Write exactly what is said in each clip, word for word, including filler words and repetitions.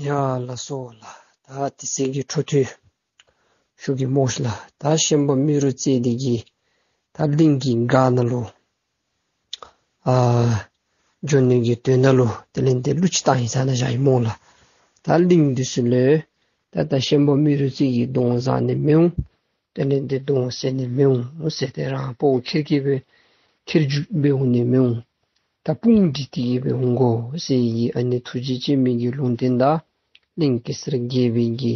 ཡ་ལགས་སོ་ལགས། ད་དེ་ཚེ་གི་འཕྲོ་མཐུད་ཞུ་གེ་སྨོ་ལགས། ད་ཤན་པ་རྨེ་རུ་རྩེ་འདི་གིས་ད་གླིང་གི་སྒར་ནང་ལུ་ཨ་འགྱོ་ནི་གི་དོན་དག་ལུ་དེ་ལས་ཏེ་གླུ་ཅིག་བཏང་ཡི་ཟེར་ནཱ་བཞག་ཡི་སྨོ་ལགས། ད་གླིང་འདི་ཚུ་ལུ་ད་ད་ཤན་པ་རྨེ་རུ་རྩེ་གིས་གདོང་བཟའ་ནི་མི་འོང་། དེ་ལས་ཏེ་གདོང་བསལ་ནི་མི་འོང་ཟེར། ཏེ་རང་སྤོ་བོ་ཁྱེར་གྱི་སྦེ་ཁྱེར་འགྱོ་སྦེ་འོང་ནི་མི་འོང་། ད་དཔུང་སྒྲིག་སྟེ་གི་སྦེ་འོང་དགོ་ཟེར་ཡི། ཨ་ནི་ཐུགས་རྗེ་ཆེན་པོའི་གི་ལུང་བསྟན་དང་གླིང་གེ་སར་རྒྱལ་པོའི་གི་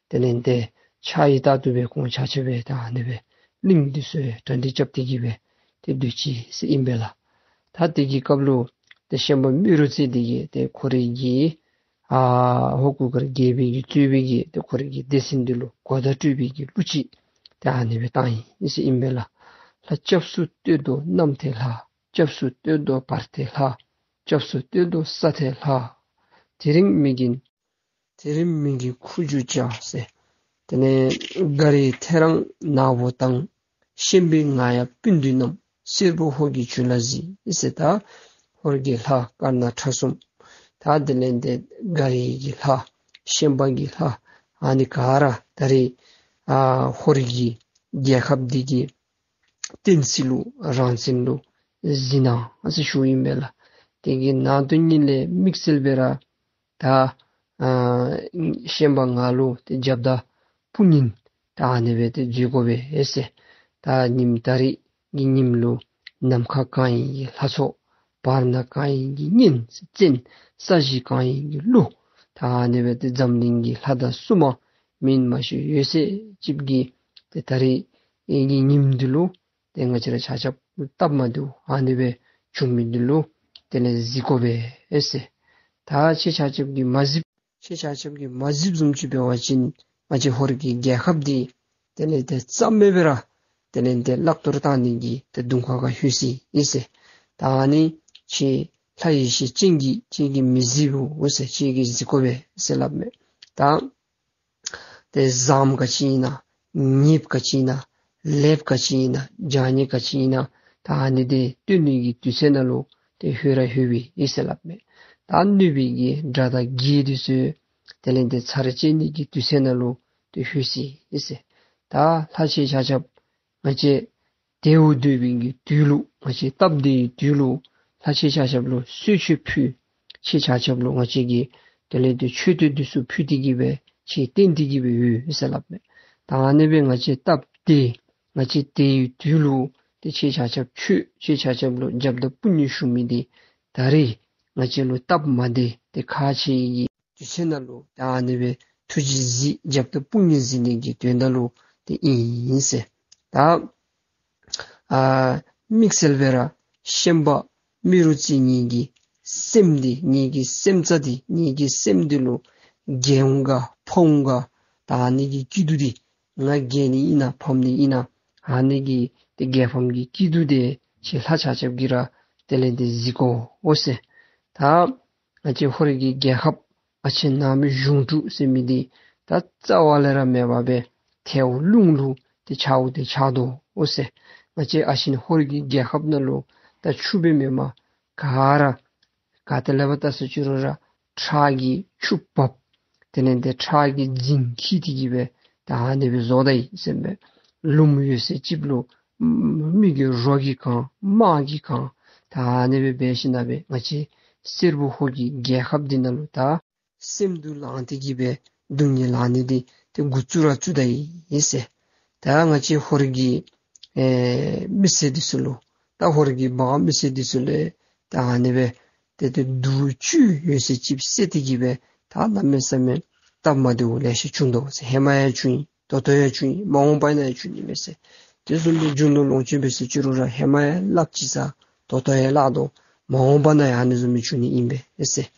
དེ་ལས་ཏེ་ཕྱག་ཡིག་ལྟར་དུ་སྦེ་ཁོང་ཆ་ཁྱབ་སྦེ་ད་ཨ་ནི་སྦེ་གླིང་འདི་ཚུ་གྲ་སྒྲིག་རྐྱབ་སྟེ་གི་སྦེ་ཏེ་སྡོད་ཅི་ཟེར་ཨིན་པས་ལགས། ད་དེ་གི་སྐབས་ལུ་ཏེ་ཤན་པ་རྨེ་རུ་རྩེ་འདི་གིས་ཏེ་ཁོ་རའི་གི་ཨ་ཧོར་གུར་དཀར་རྒྱལ་པོའི་གི་གཙོས་པའི་གི་ཏེ་ཁོ་རའི་གི་སྡེ་ཚན་འདི་ལུ་གོ་བརྡ་སྤྲོད་པའི་གི་གླུ་ཅིག་ཏེ་ཨ་ནི་སྦེ་བཏང་ཡི་ཟེར་ཨིན་པས་ལགས། ལྷ་སྐྱབས་སུ་བསྟོད་དོ་གནམ་ཐེ་ལྷ། སྐྱབས་སུ་བསྟོད་དོ་བར་ཐེ་ལྷ། སྐྱབས་སུ་བསྟོད་དོ་ས་ཐེ་ལྷ། དེ་རིང་མི་རྒན། དེ་རིང་མི་རྒན་ཁུ་བྱུག་བྱ་ཟེར། དེ་ལས་མགར་ཐེ་རང་ནག་པོ་དང་། ཤན་པའི་ང་ཡབ་སྤུན་བདུན་རྣམས། སེར་པོ་ཧོར་གྱིས་ཇུས་ལ་གཟིགས་ཟེར། ད་ཧོར་གྱི་ལྷ་དཀར་ནག་ཁྲ་གསུམ། ད་དེ་ལས་ཏེ་མགར་གྱི་ལྷ་ཤན་པ་གི་ལྷ་ཨ་ནི་ག་ར་ད་རེས་ཨ་ཧོར་གྱི་རྒྱལ་ཁབ་འདི་གི་བསྟན་སྲིད་ལུ་རང་བཙན་ལུ་གཟིགས་གནང་ཟེར་ཞུཝ་ཨིན་པས་ལགས། དེ་གི་ནང་དོན་ཉིད་ལས་དམིགས་བསལ་སྦེ་ར་ད་ཨ་ཤན་པ་ང་ལུ་ཏེ་རྒྱབ་དང་དཔུང་གཉེན་ད་ཨ་ནི་སྦེ་ཏེ་མཛད་དགོ་པས་ཟེར། ད་ཉིནམ་ད་རིས་ཀྱི་ཉིནམ་ལུ་ནམ་མཁའ་གང་ཡིན་གྱི་ལྷ་ཚོགས། བར་ན་གང་ཡིན་གྱི་གཉན་བཙན། ས་གཞི་གང་ཡིན་གྱི་ཀླུ། ད་ཨ་ནི་སྦེ་ཏེ་འཛམ་གླིང་གི་ལྷ་དང་སྲུང་མ་མིང་མ་ཤེས་ཡོད་ཚད་ཅིག་གིས་ཏེ་ད་རིས་ཀྱི་ཉིནམ་འདི་ལུ་ཏེ་ང་བཅས་ར་ཆ་ཁྱབ་སྟབས་མ་བདེཝ་ཨ་ནི་སྦེ་བྱུང་མི་འདི་ལུ་དེ་ལས་གཟིགས་དགོ་པས་ཟེར། ད་ཁྱེད་ཆ་ཁྱབ་ཀྱིས་མ་གཟིགས་ཁྱེད་ཆ་ཁྱབ་ཀྱིས་མ་གཟིགསཔ་བཟུམ་ཅིག་འབད་བ་ཅིན་ང་བཅས་ཧོར་གྱི་རྒྱལ་ཁབ་འདི་དེ་ལས་ཏེ་རྩ་མེད་སྦེ་ར་དེ་ལས་ཏེ་བརླག་གཏོར་བཏང་ནི་གི་ཏེ་དུང་ཁ་ཁར་ལྷོད་ཅི་ཨིན་ཟེར། ད་ཨ་ནི་ཁྱེད་ལྷ་ཡེ་ཤེས་ཅན་གྱིས་ཁྱེད་ཀྱིས་མི་གཟིགསཔ་འོང་ཟེར། ཁྱེད་ཀྱིས་གཟིགས་དགོ་པས་ཟེར་སླབ་མས། ད་ཏེ་བཟངམ་ག་ཅི་ཨིན་ན་ཉེསཔ་ག་ཅི་ཨིན་ན་ལེགསཔ་ག་ཅི་ཨིན་ན་བྱང་ཉེས་ག་ཅི་ཨིན་ན་ད་ཨ་ནི་འདི་སྟོན་ནི་གི་དུས་ཚོད་ནང་ལུ་ཏེ་ལྷོད་ར་ལྷོདཔ་ཨིན་ཟེར་སླབ་མས། ད་གནོད་པའི་གི་དགྲ་དང་བགེགས་འདི་ཚུ་དེ་ལས་ཏེ་ཚར་བཅད་ནི་གི་དུས་ཚོད་ནང་ལུ་ཏེ་ལྷོད་ཅི་ཨིན་ཟེར། ད་ལྷ་ཁྱེད་ཆ་ཁྱབ་ང་བཅས་དལཝ་སྡོད་པའི་གི་དུས་ལུ་ང་བཅས་སྟབས་བདེ་བའི་དུས་ལུ་ལྷ་ཁྱེད་ཆ་ཁྱབ་ལུ་གསོལ་མཆོད་ཕུལ། ཁྱེད་ཆ་ཁྱབ་ལུ་ང་བཅས་ཀྱིས་དེ་ལས་ཏེ་མཆོད་རྟེན་འདི་ཚུ་ཕུལ་ཏེ་གི་སྦེ་ཁྱེད་བརྟེན་ཏེ་གི་སྦེ་ཡོད་ཟེར་སླབ་མས། ད་ཨ་ནི་སྦེ་ང་བཅས་སྟབས་བདེ་ང་བཅས་དལ་བའི་དུས་ལུ་ཏེ་ཁྱེད་ཆ་ཁྱབ་མཆོད། ཁྱེད་ཆ་ཁྱབ་ལུ་རྒྱབ་དང་དཔུང་གཉེན་ཞུ་མི་འདི་ད་རིས་ང་བཅས་ལུ་སྟབས་མ་བདེ་ཏེ་ཁག་ཆེ་བའི་གི་དུས་ཚོད་ནང་ལུ་ད་ཨ་ནི་སྦེ་ཐུགས་རྗེ་གཟིགས་རྒྱབ་དང་དཔུང་གཉེན་གཟིགས་ནི་གི་དོན་དག་ལུ་ཏེ་ཨིན་ཟེར། ད་ཨ་དམིགས་བསལ་སྦེ་ར་ཤན་པ་རྨེ་རུ་རྩེ་ངེ་གི་སེམས་འདི་ངེ་གི་སེམས་རྩ་འདི་ངེ་གི་སེམས་འདི་ལུ་རྒྱལ་འོང་ག་ཕམ་འོང་ག་ད་ཨ་ནི་གི་སྐྱིད་སྡུག་འདི་ང་རྒྱལ་ནི་ཨིན་ན་ཕམ་ནི་ཨིན་ན་ཨ་ནི་གི་ཏེ་རྒྱལ་ཕམ་གྱི་སྐྱིད་སྡུག་འདི་ཁྱེད་ལྷ་ཆ་ཁྱབ་ཀྱིས་ར་དེ་ལས་ཏེ་གཟིགས་དགོ་འོང་ཟེར། ད་ང་བཅས་ཧོར་གྱི་རྒྱལ་ཁབ་ཨ་ཆེན་ནང་མི་གཞུང་དྲུག་ཟེར་མི་འདི་ད་རྩ་བ་ལས་ར་མེད་པར་སྦེ་ཐལཝ་རླུང་ལུ་ཏེ་ཆགས་འོང་ཏེ་ཆགས་དོ་འོང་ཟེར། ང་བཅས་ཨ་ཆེན་ཧོར་གྱི་རྒྱལ་ཁབ་ནང་ལུ་ད་ཆུ་སྦེ་མེན་པར་ག་ར་ག་ཏེ་ལས་འབད་བལྟ་ཟེར་ཅི་རུང་ར་ཁྲག་གི་ཆུ་འབབ། དེ་ལས་ཏེ་ཁྲག་གི་རྫིང་འཁྱིལ་ཏེ་གི་སྦེ་ད་ཨ་ནི་སྦེ་བཟོ་ད་ཡི་ཟེར་མས། ལུངམ་ཡོད་ཚད་ཅིག་ལུ་མི་གི་རོ་གིས་གང་དམག་གིས་གང་ད་ཨ་ནི་སྦེ་འབད་ཞིནམ་ལས་ང་བཅས་སེར་པོ་ཧོར་གྱི་རྒྱལ་ཁབ་འདི་ནང་ལུ་ད་སེམས་སྡུག་ལངས་ཏེ་གི་སྦེ་སྡུག་བསྔལ་ལང་ནི་འདི་ཏེ་འགོ་བཙུགས་ར་བཙུགས་ད་ཡི་ཟེར། ད་ང་བཅས་ཧོར་གྱི་ཨེ་མི་སེར་འདི་ཚུ་ལུ་ད་ཧོར་གྱི་འབངས་མི་སེར་འདི་ཚུ་ལུ་ད་ཨ་ནི་སྦེ་ཏེ་ཏེ་སྡུག་བཅུད་ཡོད་ཚད་ཅིག་བསད་དེ་གི་སྦེ་ད་གནམ་མེད་ས་མེད་སྟབས་མ་བདེཝ་ལེ་ཤ་བྱུང་དོ་ཟེར། ཧེ་མ་ཡང་བྱུང་ཡི། ད་ལྟོ་ཡང་བྱུང་ཡི། མ་འོངས་པ་ནང་ཡང་བྱུང་ནི་མས་ཟེར། དེ་བཟུམ་སྦེ་རྒྱུ་ནོར་ལོངས་སྤྱོད་འབད་ཟེར་ཅི་རུང་ར་ཧེ་མ་ཡང་བརླག་ཅི་ཟེར། ད་ལྟོ་ཡང་བརླག་དོ། མ་འོངས་པ་ནང་ཡང་ཨ་ནི་བཟུམ་སྦེ་བྱུང་ནི་ཨིན་པས་ཟེར།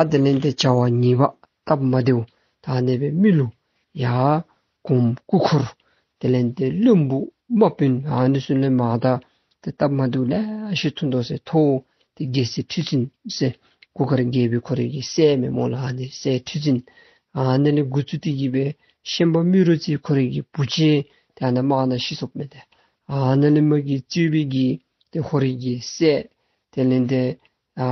ད་དེ་ལས་ཏེ་བྱ་བ་ཉེས་པ་སྟབས་མ་བདེཝ་ད་ཨ་ནི་སྦེ་མི་ལུ་ཡ་གོངམ་སྐུ་འཁོར་དེ་ལས་ཏེ་བློན་པོ་དམག་དཔོན་ཨ་ནི་ཚུ་ལས་མར་ད་ཏེ་སྟབས་མ་བདེཝ་ལེ་ཤ་ཐོན་དོ་ཟེར། ཐོག་ཏེ་རྒྱལ་སྲས་ཁྲི་བཙུན་ཟེར་གུར་དཀར་རྒྱལ་པོའི་ཁོ་རའི་གི་སྲས་མེན་སྨོ་ལགས། ཨ་ནི་སྲས་ཁྲི་བཙུན་ཨ་ནི་ལས་འགོ་བཙུགས་ཏེ་གི་སྦེ་ཤན་པ་རྨེ་རུ་རྩེ་ཁོ་རའི་གི་བུ་ཆེན་ཏེ་ཨ་ནཱ་དམག་ནང་ཤི་སོཔ་མས། ཏེ་ཨ་ནི་ལས་མ་གི་གཙོས་པའི་གི་ཏེ་ཁོ་རའི་གི་སྲས་དེ་ལས་ཏེ་ཨ་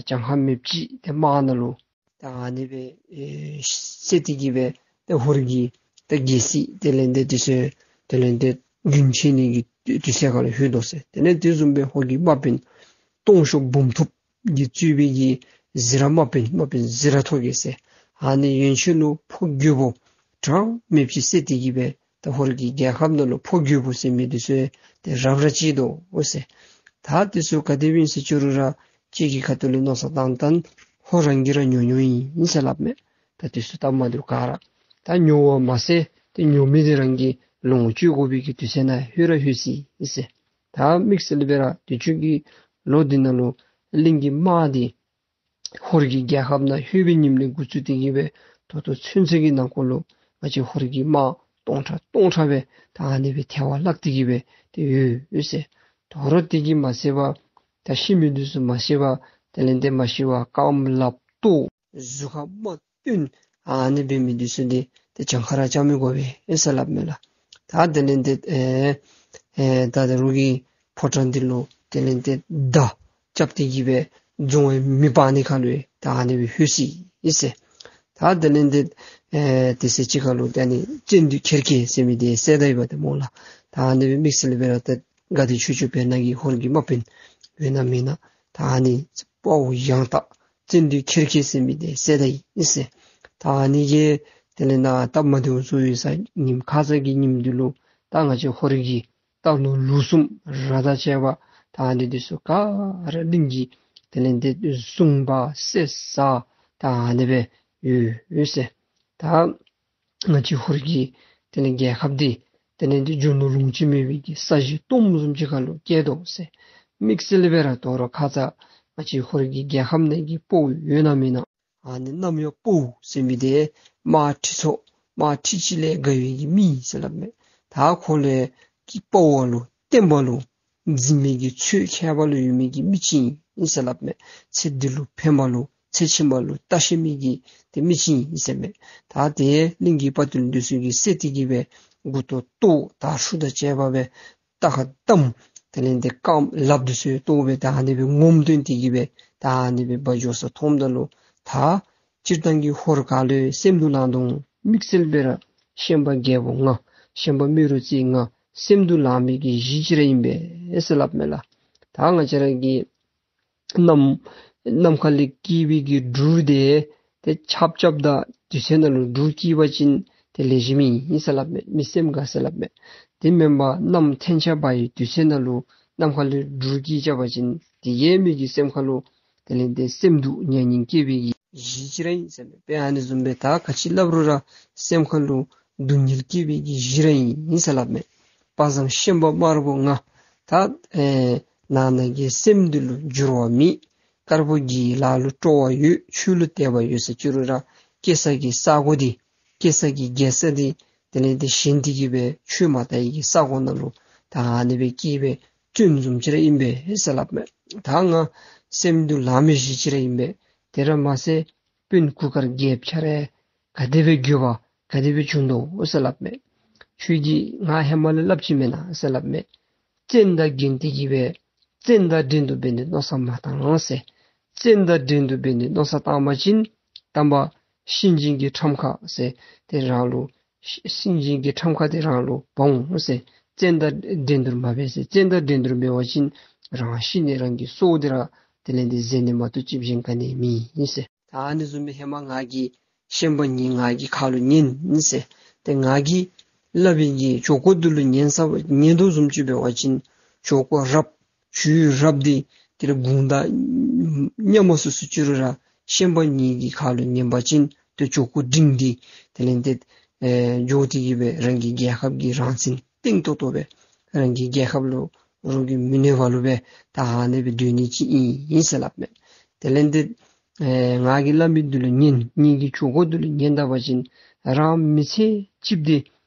གྱངས་ཁ་མེདཔ་ཅིག་ཏེ་དམག་ནང་ལུ་ ད་ཨ་ནི་སྦེ་ཨེ་བསད་དེ་གི་སྦེ་ཏེ་ཧོར་གྱི་ཏེ་རྒྱལ་སྲིད་དེ་ལས་ཏེ་དེ་ཚུ་དེ་ལས་ཏེ་རྒྱུན་ཆད་ནི་གི་དུས་ཚོད་ཁར་ལུ་ལྷོད་དོ་ཟེར། དེ་ལས་དེ་བཟུམ་སྦེ་ཧོར་གྱི་དམག་དཔོན་སྟོང་ཤོག་འབུམ་ཐུབ་ཀྱིས་གཙོས་པའི་གི་གཟིག་ར་དམག་དཔོན་དམག་དཔོན་གཟིག་ར་ཐོ་རྒྱལ་ཟེར། ཨ་ནི་ཡན་ཆད་ལུ་ཕོ་རྒོད་པོ་གྲངས་མེད་ཅིག་བསད་དེ་གི་སྦེ་ད་ཧོར་གྱི་རྒྱལ་ཁབ་ནང་ལུ་ཕོ་རྒོད་པོ་ཟེར་མི་དེ་ཚུ་ཏེ་རབ་ར་བྱིས་དོ་ཟེར། ད་དེ་ཚུ་ག་དེ་སྦེ་ཨིན་ཟེར་ཅི་རུང་ར་གཅིག་གི་ཁ་ཐུག་ལས་མནོ་བསམ་བཏང་བཏང་ཧོར་རང་གིས་ར་ཉོ་ཉོཝ་ཨིན་ཟེར་སླབ་མས། ད་དེ་ཚུ་སྟབས་མ་བདེཝ་ག་ར་ད་ཉོ་བ་མ་ཟད་ཏེ་ཉོ་མི་དེ་རང་གི་ལོངས་སྤྱོད་དགོ་པའི་གི་དུས་ཚོད་ནང་ལྷོད་ར་ལྷོད་ཅི་ཟེར། ད་དམིགས་བསལ་སྦེ་ར་དུས་ཅི་གི་ལོ་འདི་ནང་ལུ་གླིང་གི་དམག་འདི་ཧོར་གྱི་རྒྱལ་ཁབ་ནང་ལྷོད་པའི་ཉིནམ་ལས་འགོ་བཙུགས་ཏེ་གི་སྦེ་ད་ལྟོ་ཚུན་ཚོད་ཀྱི་ནང་འཁོད་ལུ་ང་བཅས་ཧོར་གྱི་དམག་སྟོང་ཕྲག་སྟོང་ཕྲག་སྦེ་ད་ཨ་ནི་སྦེ་ཐལ་བར་བརླག་སྟེ་གི་སྦེ་ཏེ་ཡོད་ཡོད་ཟེར། དོ་རུང་དེ་གིས་མ་ཚད་པར་ད་ཤི་མི་འདི་ཚུ་མ་ཤི་བར་དེ་ལས་ཏེ་མ་ཤི་བར་རྐངམ་ལགཔ་ཏོ་གཟུགས་ཁར་དམར་བཏོན་ཨ་ནི་སྦེ་མི་འདི་ཚུ་འདི་ཏེ་གྱངས་ཁ་ར་རྐྱབ་མི་དགོ་པས་ཟེར་སླབ་མས་ལགས། ད་དེ་ལས་ཏེ་ཨེ་ཨེ་ད་ད་རུང་གི་ཕོ་བྲང་འདི་ལུ་དེ་ལས་ཏེ་མདའ་རྐྱབ་སྟེ་གི་སྦེ་རྫོང་ཡང་མེ་སྤར་ནི་ཁར་ལུ་ད་ཨ་ནི་སྦེ་ལྷོད་ཅི་ཟེར། ད་དེ་ལས་ཏེ་ཨེ་དེ་ཚེ་ཅིག་ཁར་ལུ་ད་ཨ་ནི་བཙན་འདུལ་ཁེར་ཁེར་ཟེར་མི་འདི་བསད་ད་ཡི་པ་ཏེ་སྨོ་ལགས། ད་ཨ་ནི་སྦེ་དམིགས་བསལ་སྦེ་ར་ཏེ་ག་དེ་ཆོས་ཆོས་བེར་ནག་གི་ཧོར་གྱི་དམག་དཔོན་ཡོད་ན་མེན་ན་ད་ཨ་ནི་དཔའ་བོ་ཡང་དག་བཙན་འདུལ་ཁེར་ཁེར་ཟེར་མི་འདི་བསད་ད་ཡི་ཟེར། ད་ཨ་ནི་གིས་དེ་ལས་ནཱ་སྟབས་མ་བདེཝ་བཟོ་ཡི་ཟེར། ཉིནམ་ཁ་ཙ་གི་ཉིནམ་འདི་ལུ་ད་ང་བཅས་ཧོར་གྱི་རྟ་ནོར་ལུག་གསུམ་ར་དང་བཅས་པ་ད་ཨ་ནི་འདི་ཚུ་ག་ར་གླིང་གི་དེ་ལས་ཏེ་སྲུང་པ་བསད་ས་ད་ཨ་ནི་སྦེ་ཡོད་ཡོད་ཟེར། ད་ང་བཅས་ཧོར་གྱི་དེ་ལས་རྒྱལ་ཁབ་འདི་དེ་ལས་ཏེ་རྒྱུ་ནོར་ལོངས་སྤྱོད་མེད་པའི་གི་ས་གཞི་སྟོངམ་བཟུམ་ཅིག་ཁར་ལུ་སྐྱེས་དོ་ཟེར། དམིགས་བསལ་སྦེ་ར་དོ་རུང་ཁ་ཙ་ང་བཅས་ཧོར་གྱི་རྒྱལ་ཁབ་ནང་གི་དཔའ་བོ་ཡོད་ན་མེན་ན་ཨ་ནི་གནམ་ཡག་དཔའ་བོ་ཟེར་མི་འདི་དམག་ཁྲི་ཚོ་དམག་ཁྲི་གཅིག་ལས་བརྒལ་བའི་གི་མི་ཟེར་སླབ་མས། ད་ཁོ་ལས་ཀྱི་དཔའ་བོ་ལུ་བརྟན་པ་ལུ་འཛིན་མི་གི་ཚོད་མཁས་པ་ལུ་ཡོད་མི་གི་མི་ཅིག་ཨིན་ཟེར་སླབ་མས། ཚེ་འདི་ལུ་ཕན་པ་ལུ་ཚེ་ཕྱི་མ་ལུ་བལྟ་ཤེས་མི་གི་ཏེ་མི་ཅིག་ཨིན་ཟེར་མས། ད་དེ་གླིང་གི་དཔའ་བརྟུལ་འདི་ཚུ་གིས་བསད་དེ་གི་སྦེ་མགུ་ཏོ་བཏོག་དར་ཕྲུ་དང་བཅས་པ་སྦེ་རྟ་ཁར་བསྡམས། དེ་ལས་ཏེ་རྐངམ་ལགཔ་འདི་ཚུ་བཏོག་སྦེ་ད་ཨ་ནི་སྦེ་ངོམ་བཏོན་ཏེ་གི་སྦེ་ད་ཨ་ནི་སྦེ་འབག་འགྱོ་ས་མཐོངམ་ད་ལུ་ད་སྤྱིར་བཏང་གི་ཧོར་ག་ལུ་སེམས་སྡུག་ལང་དོ་འོང་། དམིགས་བསལ་སྦེ་ར་ཤན་པ་རྒྱལ་པོ་ང་ཤན་པ་རྨེ་རུ་རྩེ་ང་སེམས་སྡུག་ལང་མི་གི་གཞི་ཅིག་ར་ཨིན་པས་ཟེར་སླབ་མས་ལགས། ད་ང་བཅས་ར་གི་ནམ་ནམ་མཁའ་ལས་སྐྱེས་པའི་གི་འབྲུག་དེ་ཏེ་ཆརཔ་རྐྱབ་ད་དུས་ཚོད་ནང་ལུ་འབྲུག་སྐྱེས་པ་ཅིན་ཏེ་ལེགས་ཤོམ་ཨིན་ཟེར་སླབ་མས། མི་སེམས་དགའ་ཟེར་སླབ་མས། དེ་མེན་པར་གནམ་ཐལ་ཆ་འབབ་པའི་དུས་ཚོད་ནང་ལུ་ནམ་མཁའ་ལས་འབྲུག་སྐྱེས་རྐྱབ་པ་ཅིན་དེ་གིས་མི་གི་སེམས་ཁར་ལུ་དེ་ལས་ཏེ་སེམས་སྡུག་མྱ་ངན་སྐྱེ་བའི་གི་གཞི་ཅིག་ར་ཨིན་ཟེར་མས། དཔེ་ཨ་ནི་བཟུམ་སྦེ་ད་ག་ཅི་སླབ་རུང་ར་སེམས་ཁར་ལུ་སྡུག་བསྔལ་སྐྱེ་བའི་གི་གཞི་ར་ཨིན་ཟེར་སླབ་མས། དཔའ་བཟང་ཤན་པ་དམར་པོ་ང་ད་ཨེ་ནང་ན་གི་སེམས་འདི་ལུ་འགྱུར་བ་མེད། དཀར་པོ་གི་ལཱ་ལུ་སྤྲོ་བ་ཡོད། ཆོས་ལུ་དད་པ་ཡོད་ཟེར་ཅི་རུང་ར་སྐྱེ་ས་གི་ས་གོ་འདི་སྐྱེ་ས་གི་རྒྱལ་ས་འདི་དེ་ལས་ཏེ་ཞེན་ཏེ་གི་སྦེ་ཆོས་མ་དར་བའི་གི་ས་གོ་ནང་ལུ་ད་ཨ་ནི་སྦེ་སྐྱེས་པའི་སྐྱོན་བཟུམ་ཅིག་ར་ཨིན་པས་ཟེར་སླབ་མས། ད་ང་སེམས་སྡུག་ལང་མི་གཞི་ཅིག་ར་ཨིན་པས། དེ་ར་མ་ཚད་དཔོན་གུར་དཀར་རྒྱལཔོ་ཁྱོད་ར་ག་དེ་སྦེ་འགྱོད་པ་ག་དེ་སྦེ་བྱུང་དོ་ཟེར་སླབ་མས། ཁྱོད་ཀྱིས་ང་ཧེ་མ་ལས་སླབ་ཅི་མེན་ན་ཟེར་སླབ་མས། བཙན་དང་གྱེན་ཏེ་གི་སྦེ་བཙན་དང་འགྲན་བསྡུར་འབད་ནི་མནོ་བསམ་མ་བཏང་ཟེར། བཙན་དང་འགྲན་བསྡུར་འབད་ནི་མནོ་བསམ་བཏང་པ་ཅིན་དང་པ་སེང་ཆེན་གྱི་ཁྲམ་ཁ་ཟེར་དེ་རང་ལུ་སེང་ཆེན་གྱི་ཁྲམ་ཁ་དེ་རང་ལུ་འབག་འོང་ཟེར། བཙན་དང་འགྲན་བསྡུར་མ་འབད་ཟེར། བཙན་དང་འགྲན་བསྡུར་འབད་བ་ཅིན་རང་ཤི་ནི་རང་གི་སྲོག་འདི་ར་དེ་ལས་ཏེ་ཟད་ནི་མ་གཏོགས་ཅིག་གཞན་ག་ནི་མེད་ཟེར། ད་ཨ་ནི་བཟུམ་སྦེ་ཧེ་མ་ང་གིས་ཤན་པ་ངེ་ང་གི་ཁ་ལུ་ཉན་ཟེར། ཏེ་ང་གིས་སླབ་པའི་གི་ཇོ་ཁོ་འདི་ལུ་ཉན་ས་ཉན་དོ་བཟུམ་ཅིག་འབད་བ་ཅིན་ཇོ་ཁོ་རབ་ཇུས་རབ་འདི་དེ་ལས་དགུང་ཟླ་མཉམ་མ་སུ་སུ་ཅིག་རུང་ར་ཤན་པ་ངེ་གི་ཁ་ལུ་ཉན་པ་ཅིན་ཏེ་ཇོ་ཁོ་འབྲིང་འདི་དེ་ལས་ཏེ་ཨེ་འགྱོ་སྟེ་གི་སྦེ་རང་གི་རྒྱལ་ཁབ་ཀྱི་རང་བཙན་བརྟན་ཏོག་ཏོ་སྦེ་རང་གི་རྒྱལ་ཁབ་ལུ་རོགས་ཀྱིས་མི་གནོད་པ་ལུ་སྦེ་ད་ཨ་ནི་སྦེ་སྡོད་ནི་ཅིག་ཨིན་ཨིན་ཟེར་སླབ་མས། དེ་ལས་ཏེ་ཨེ་ང་གིས་སླབ་མི་འདི་ལུ་ཉན། ངེ་གི་ཇོ་ཁོ་འདི་ལུ་ཉན་ད་པ་ཅིན་རང་མི་ཚེ་གཅིག་འདི་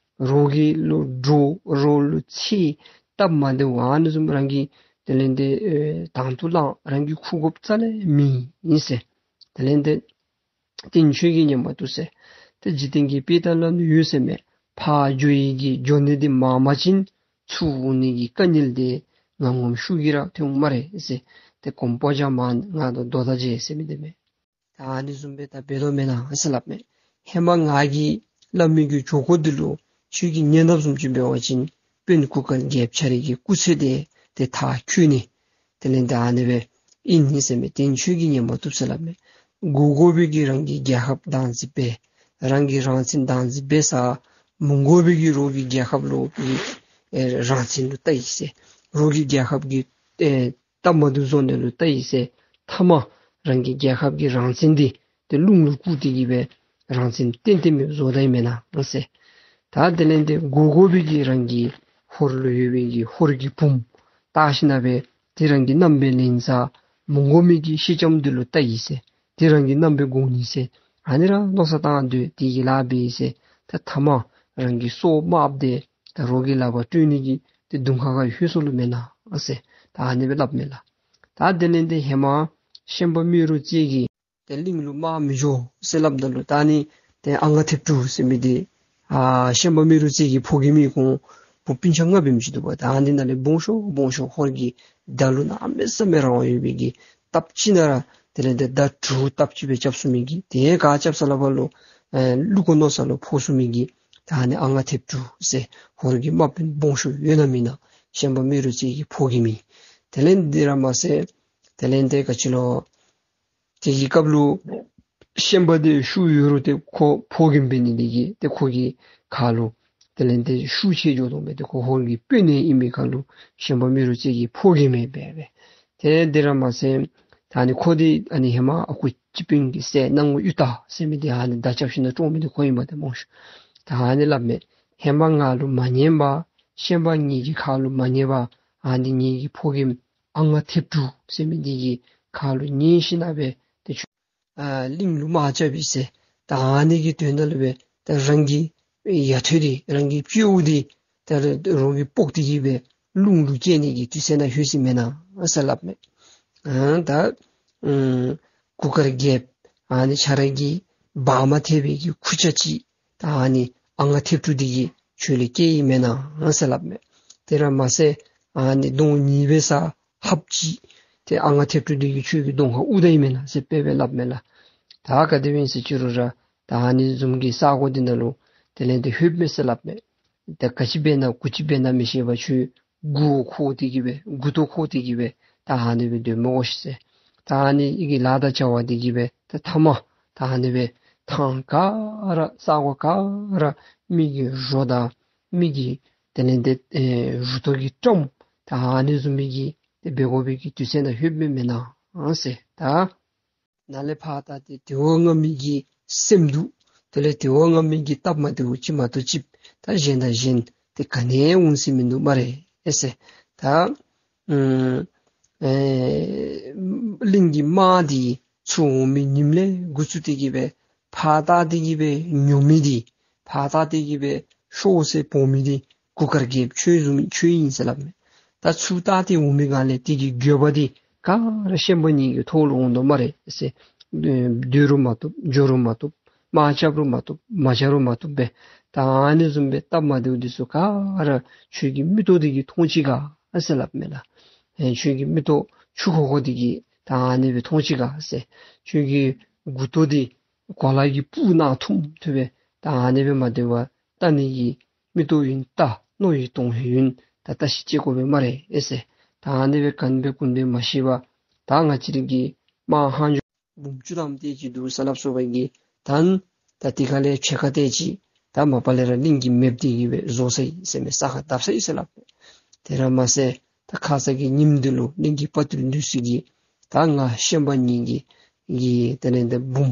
རོགས་ཀྱི་ལུ་འདྲོག་རོགས་ལུ་འཚེར་སྟབས་མ་བདེཝ་ཨ་ནི་བཟུམ་རང་གི་དེ་ལས་ཏེ་ཨེ་དང་དུ་བླངས་རང་གི་ཁུག་དགོཔ་རྩ་ལས་མེད་ཨིན་ཟེར། དེ་ལས་ཏེ་རྟེན་ཆོས་ཀྱིས་ཉན་མ་བཏུབ་ཟེར། ཏེ་འཇིག་རྟེན་གྱི་དཔེ་ལྟར་ལ་ནི་ཡོད་ཟེར་མས། ཕར་འགྱོ་ཡི་གི་འགྱོ་ནི་འདི་མང་པ་ཅིན་ཚུར་འོང་ནི་གི་དཀའ་ངལ་འདི་ང་ངོམ་ཤུགས་ཀྱིས་ར་ཐོན་འོང་སྨ་རེ་ཟེར། ཏེ་གོམ་པ་རྒྱག་མ་ང་དང་སྡོད་ད་བྱེད་ཟེར་མི་འདི་མས། ད་ཨ་ནི་བཟུམ་སྦེ་ད་འབད་དོ་མེན་ན་ཟེར་སླབ་མས། ཧེ་མ་ང་གིས་སླབ་མི་གི་བྱ་སྒོ་འདི་ལུ་ཁྱོད་ཀྱིས་ཉན་དཔ་བཟུམ་ཅིག་འབད་བ་ཅིན་དཔོན་གུར་དཀར་རྒྱལཔོ་ཁྱོད་རའི་གི་སྐུ་ཚེ་འདི་ཏེ་མཐར་འཁྱོལ་ནི། དེ་ལས་ད་ཨ་ནི་སྦེ་ཨིན་ནི་ཟེར་མས། དེ་ཁྱོད་ཀྱིས་ཉན་མ་བཏུབ་ཟེར་སླབ་མས། དགོ་དགོ་པའི་གི་རང་གི་རྒྱལ་ཁབ་བདག་འཛིན་འབད། རང་གི་རང་བཙན་བདག་འཛིན་འབད་ས་མི་དགོ་པའི་གི་རོགས་ཀྱི་རྒྱལ་ཁབ་ལུ་གི་ཨེ་རང་བཙན་ལུ་ལྟ་ཡི་ཟེར། རོགས་ཀྱི་རྒྱལ་ཁབ་ཀྱི་ཨེ་སྟབས་མ་བདེཝ་བཟོ་ནི་ལུ་ལྟ་ཡི་ཟེར། མཐའ་མ་རང་གི་རྒྱལ་ཁབ་ཀྱི་རང་བཙན་འདི་ཏེ་རླུང་ལུ་བསྐུར་ཏེ་གི་སྦེ་རང་བཙན་ཏན་ཏན་མེདཔ་བཟོ་ད་ཡི་མེན་ན་ཟེར། ད་དེ་ལས་ཏེ་དགོ་དགོ་པའི་གི་རང་གི་ཧོར་ལུ་ཡོད་པའི་གི་ཧོར་གྱི་བུམོ་བཏགས་ཞིནམ་སྦེ་ཏེ་རང་གི་རྣམ་པའི་ལེན་ས་མི་དགོ་མི་གི་ཤེས་ལྕམ་འདི་ལུ་ལྟ་ཡི་ཟེར། ཏེ་རང་གི་རྣམ་པའི་དགོ་ནི་ཟེར། ཨ་ནི་ར་མནོ་བསམ་བཏང་སྡོད་དེ་གི་ལཱ་འབད་ཡི་ཟེར། ད་མཐའ་མ་རང་གི་སྲོག་དམརཔོ་འདི་ད་རོགས་ཀྱི་ལག་པར་སྤྲོད་ནི་གི་ཏེ་གདོང་ཁ་ཁར་ལྷོད་སོང་ལོ་མེན་ན་ཟེར། ད་ཨ་ནི་སྦེ་སླབ་མས་ལགས། ད་དེ་ལས་ཏེ་ཧེ་མ་ཤན་པ་རྨེ་རུ་རྩེ་གིས་ཏེ་གླིང་ལུ་དམག་མི་འགྱོ་ཟེར་སླབ་ད་ལུ་ད་ཨ་ནི་ཏེ་ཨ་ང་མཐེབ་དྲུག་ཟེར་མི་འདི་ཨ་ཤན་པ་རྨེ་རུ་རྩེ་གི་ཕོ་རྒནམ་ཨིན། ཁོང་བུ་སྤུན་ཆ་ལྔ་འབད་མི་ཅིག་འདུག་པ། ད་ཨ་ནི་ནང་ལས་སྦོམ་ཤོས་སྦོམ་ཤོས་ཧོར་གྱི་མདའ་ལུ་གནམ་མེད་ས་མེད་རང་དབང་ཡོད་པའི་གི་སྟབས་ཅིག་ནང་ར་དེ་ལས་ཏེ་མདའ་གྲུ་སྟབས་ཅིག་སྦེ་རྐྱབ་ཚུགས་མི་གི་ཏེ་ག་རྐྱབ་ས་ལ་བ་ལུ་ཨེ་བླུག་དགོ་མནོ་ས་ལུ་ཕོག་ཚུགས་མི་གི་ད་ཨ་ནི་ཨ་ང་མཐེབ་དྲུག་ཟེར་ཧོར་གྱི་དམག་དཔོན་སྦོམ་ཤོས་ཡོད་ན་མེན་ན་ཤན་པ་རྨེ་རུ་རྩེ་གི་ཕོ་རྒནམ་ཨིན། དེ་ལས་འདི་ར་མ་ཚད་དེ་ལས་ཏེ་ག་ཅི་ལོ། དེ་གི་སྐབས་ལུ་ཤན་པ་འདི་ཤུགས་ཡོད་རུང་ཏེ་ཁོ་ཕོ་རྒནམ་འབད་ནི་འདི་གིས་ཏེ་ཁོ་གི་ཁ་ལུ་དེ་ལས་ཏེ་ཤུགས་ཆེ་འགྱོ་དོ་མས། ཏེ་ཁོ་ཧོར་གྱི་དཔོན་ཨིན་མི་ཁ་ལུ་ཤན་པ་རྨེ་རུ་རྩེ་གི་ཕོ་རྒནམ་ཨིན་པས། ཏེ་འདི་ར་མ་ཚད་ད་ཨ་ནི་ཁོ་འདི་ཨ་ནི་ཧེ་མ་ཨ་ཁུ་སྤྱི་དཔོན་གྱི་སྲས་སྣང་ངུ་གཡུ་སྟག་ཟེར་མི་འདི་ཨ་ནི་མདའ་རྐྱབ་ཞིནམ་ན་བཀྲོངས་མི་འདི་ཁོ་ཨིན་པས་ཏེ་སྨོ་ཤ། ད་ཨ་ནི་སླབ་མས། ཧེ་མ་ང་ལུ་མ་ཉན་པར་ཤན་པ་ངེ་གི་ཁ་ལུ་མ་ཉན་པར་ཨ་ནི་ངེ་གི་ཕོ་རྒནམ་ཨ་ང་མཐེབ་དྲུག་ཟེར་མི་འདི་གི་ཁ་ལུ་ཉན་ཞིནམ་ན་སྦེ་ཏེ་ཁྱོད་ཨ་གླིང་ལུ་དམག་རྐྱབ་ཡི་ཟེར། ད་ཨ་ནི་གི་དོན་དག་ལུ་སྦེ་ད་རང་གི་ཡ་ཐོད་འདི་རང་གི་སྤྱི་བོ་འདི་ད་རོགས་ཀྱིས་ཕོག་སྟེ་གི་སྦེ་རླུང་ལུ་སྐྱེལ་ནི་གི་དུས་ཚོད་ནང་ལྷོད་ཅི་མེན་ན་ཟེར་སླབ་མས། ཨ་ད་ཨ་གུར་དཀར་རྒྱལཔོ་ཨ་ནི་ཁྱོད་ར་གི་བག་མ་ཐེག་པའི་གི་ཁུར་ཆ་ཅིག་ད་ཨ་ནི་ཨ་ང་མཐེབ་དྲུག་འདི་གིས་ཁྱོད་ལུ་སྐྱེལ་ཡི་མེན་ན་ཟེར་སླབ་མས། དེ་ར་མ་ཚད་ཨ་ནི་གདོང་ཉེས་པའི་ས་ཧབ་ཅིག་ཏེ་ཨ་ང་མཐེབ་དྲུག་འདི་གིས་ཁྱོད་ཀྱི་གདོང་ཁར་དབུར་ད་ཡི་མེན་ན་ཟེར་དཔེ་སྦེ་སླབ་མས་ལགས། ད་ག་དེ་སྦེ་ཨིན་ཟེར་ཅི་རུང་ར་ད་ཨ་ནི་བཟུམ་གྱི་ས་གོ་འདི་ནང་ལུ་དེ་ལས་ཏེ་ལྷོདཔ་མས་ཟེར་སླབ་མས། ད་ག་ཅི་འབད་ན་གུ་ཅི་འབད་ན་མི་ཤེས་པར་ཁྱོད་མགུ་འཁོར་ཏེ་གི་སྦེ་མགུ་ཏོ་འཁོར་ཏེ་གི་སྦེ་ད་ཨ་ནི་སྦེ་སྡོད་མི་དགོ་ཤིག་ཟེར། ད་ཨ་ནི་ཨི་གི་ལཱ་དང་བྱ་བ་འདི་གིས་སྦེ་ད་མཐའ་མ་ད་ཨ་ནི་སྦེ་ཐང་ག་ར་ས་གོ་ག་ར་མི་གི་རོ་དང་མི་གི་དེ་ལས་ཏེ་ཨེ་རུ་ཏོ་གི་བཀྲམ་ད་ཨ་ནི་བཟུམ་མའི་གི་ཏེ་འབད་དགོ་པའི་གི་དུས་ཚོད་ནང་ལྷོདཔ་མས་མེན་ན་ཟེར། ད་ནཱ་ལས་ཕར་ད་ཏེ་དེ་བ་ང་མི་གི་སེམས་སྡུག་དེ་ལས་དེ་བ་ང་མི་གི་སྟབས་མ་བདེཝ་ཅིག་མ་གཏོགས་ཅིག་ད་གཞན་དང་གཞན་ཏེ་ག་ནི་ཡང་འོང་ས་མིན་འདུག་སྨ་རེ་ཨེ་ཟེར། ད་ཨ་ཨེ་གླིང་གི་དམག་འདི་ཚུར་འོང་མི་ཉིནམ་ལས་འགོ་བཙུགས་ཏེ་གི་སྦེ་ཕར་བལྟ་སྟེ་གི་སྦེ་ཉོ་མི་འདི་ཕར་བལྟ་སྟེ་གི་སྦེ་ཤོག་ཟེར་འབོ་མི་འདི་གུར་དཀར་རྒྱལཔོ་ཁྱོད་བཟུམ་ཁྱོད་ཨིན་ཟེར་སླབ་མས། ད་ཚུར་བལྟ་སྟེ་འོང་མི་ག་ལས་དེ་གི་འགྱོད་པ་འདི་ག་ར་ཤན་པ་ངེ་གི་ཐོག་ལུ་འོང་དོ་སྨ་རེ་ཟེར། སྡོད་རུང་མ་བཏུབ་འགྱོ་རུང་མ་བཏུབ་དམག་རྐྱབ་རུང་མ་བཏུབ་མ་རྐྱབ་རུང་མ་བཏུབ་སྦེ་ད་ཨ་ནི་བཟུམ་སྦེ་སྟབས་མ་བདེཝ་འདི་ཚུ་ག་ར་ཁྱོད་ཀྱི་མིག་ཏོ་འདི་གིས་མཐོང་ཅི་ག་ཟེར་སླབ་མས་ལགས། ཨེ་ཁྱོད་ཀྱི་མིག་ཏོ་ཆུ་ཁོལ་ཁོལ་འདི་གིས་ད་ཨ་ནི་སྦེ་མཐོང་ཅི་ག་ཟེར། ཁྱོད་ཀྱི་མགུ་ཏོ་འདི་གོ་ལ་གི་སྤུ་ནང་ཐུམ་ཐུབ་སྦེ་ད་ཨ་ནི་སྦེ་མ་བདེ་བར་བལྟ་ནི་གི་མིག་ཏོ་ཡོད་ན་བལྟ། རྣོ་ཡི་དོན་ཧིང་ཡོད་ན་ད་བརྟག་ཞིབ་དཔྱད་དགོ་པས་སྨ་རེ་ཨེ་ཟེར། ད་ཨ་ནི་སྦེ་ག་ནི་སྦེ་གུ་ནི་སྦེ་མ་ཤེས་པར་ད་ང་བཅས་ར་གི་དམག་ལྷག་འགྱོ་འབུམ་བཅུ་ཐམ་དེ་ཅིག་འདུག་ཟེར་སླབ་སོང་བའི་གི་ད་ད་དེ་ཁ་ལས་ཕྱེད་ཀ་དེ་ཅིག་ད་མ་པ་ལས་ར་གླིང་གི་མེདཔ་དེ་གིས་སྦེ་བཟོ་ས་ཨིན་ཟེར་མས། ས་ཁར་བརྡབ་ས་ཨིན་ཟེར་སླབ་མས། དེ་ར་མ་ཚད་ད་ཁ་ཙ་གི་ཉིནམ་འདི་ལུ་གླིང་གི་དཔའ་རྟུལ་འདི་ཚུ་གིས་ད་ང་ཤན་པ་ངེ་གི་གི་དེ་ལས་ཏེ་འབུམ་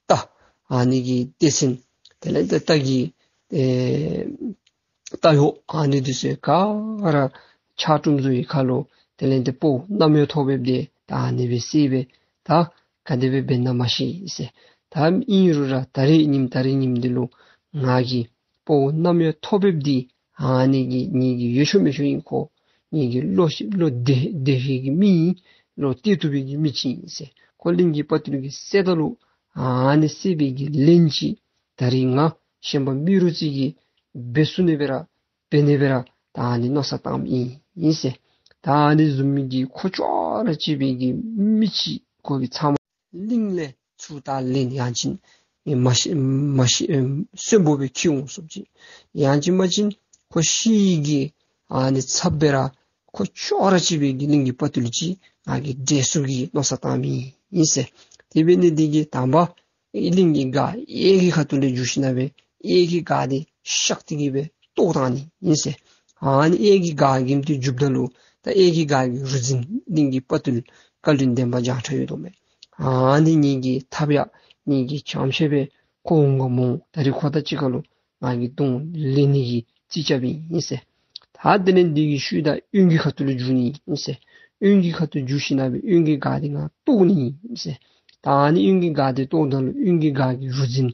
རྟ་ཨ་ནི་གི་སྡེ་ཚན་དེ་ལས་ཏེ་རྟ་གི་ཨེ་རྟ་གཡོག་ཨ་ནི་འདི་ཚུ་ག་ར་ཕྱག་དྲུམ་བཟོ་བའི་ཁ་ལུ་དེ་ལས་ཏེ་སྤོ་བོ་གནམ་ཡོ་ཐོག་འབེབས་འདི་ད་ཨ་ནི་སྦེ་བསད་སྦེ་ད་ག་དེ་སྦེ་འབད་ན་མ་ཤེས་ཟེར། ད་ཨིན་རུང་ར་ད་རིས་ཉིནམ་ད་རིས་ཉིནམ་འདི་ལུ་ང་གིས་སྤོ་བོ་གནམ་ཡོ་ཐོག་འབེབས་འདི་ཨ་ནི་གི་ངེ་གི་ཡོད་ཤོས་མེད་ཤོས་ཨིན། ཁོ་ངེ་གི་བློ་ཤེས་བློ་བདེ་བདེ་ཤོས་ཀྱི་མི་ཨིན། བློ་གཏད་བཏུབ་པའི་གི་མི་ཅིག་ཨིན་ཟེར། ཁོ་གླིང་གི་དཔའ་རྟུལ་གྱིས་བསད་ད་ལུ་ཨ་ནི་བསད་པའི་གི་ལན་ཅིག་ད་རིས་ང་ཤན་པ་རྨེ་རུ་རྩེ་གིས་འབད་ཚུགས་ནི་སྦེ་ར་འབད་ནི་སྦེ་ར་ད་ཨ་ནི་མནོ་བསམ་བཏངམ་ཨིན་ཟེར། ད་ཨ་ནི་བཟུམ་མའི་གི་ཁོ་ཅོག་ར་གཅིག་པའི་གི་མི་ཅིག་ཁོ་གིས་ཚབ་མ་གླིང་ལས་ ཚུར་ད་ལན་ཡང་ཅིན་མ་ཤི་མ་ཤི་ཨེ་གསོན་པོ་སྦེ་འཁྱིད་འོང་ཟེར་བ་ཅིན་ཡང་ཅིན་མ་ཅིན་ཁོ་ཤི་གི་ཨ་ནི་ཚབ་སྦེ་ར་ཁོ་ཅོག་ར་གཅིག་སྦེ་གི་གླིང་གི་དཔའ་བརྟུལ་ཅིག་ང་གིས་བསྒྲལ་ཚུགས་ཀྱི་མནོ་བསམ་བཏངམ་ཨིན་ཟེར། དེ་འབད་ནི་འདི་གིས་དང་པ་གླིང་གི་སྒར་གཡས་ཀྱི་ཁ་ཐུག་ལས་འགྱོ་ཞིན་ན་སྦེ་གཡས་ཀྱི་སྒར་འདི་གཤག་སྟེ་གི་སྦེ་བཏོག་བཏང་ནི་ཨིན་ཟེར། ཨ་ནི་གཡས་ཀྱི་སྒར་གྱིམ་འདི་འཇུགཔ་ད་ལུ་ད་གཡས་ཀྱི་སྒར་གྱི་རུ་འཛིན་གླིང་གི་དཔའ་བརྟུལ་བཀའ་བློན་འདན་མ་བྱང་ཁྲ་ཡོད་དོ་མས། ཨ་ནི་ངེ་གི་ཐབས་ཡ་ངེ་གི་བྱམས་ཤེས་སྦེ་ཁོ་འོང་ག་མ་འོང་ད་རིས་ཁོ་དང་གཅིག་ཁར་ལུ་ང་གིས་གདོང་ལེན་ནི་གི་རྩིས་རྐྱབ་ཨིན་ཟེར། ད་དེ་ལས་འདི་གི་ཤུལ་ད་གཡོན་གྱི་ཁ་ཐུག་ལུ་འགྱོ་ནི་ཨིན་ཟེར། གཡོན་གྱི་ཁ་ཐུག་འགྱོ་ཞིན་ན་སྦེ་གཡོན་གྱི་སྒར་འདི་ང་བཏོག་ནི་ཨིན་ཟེར། ད་ཨ་ནི་གཡོན་གྱི་སྒར་འདི་བཏོགཔ་ད་ལུ་གཡོན་གྱི་སྒར་གྱི་རུ་འཛིན་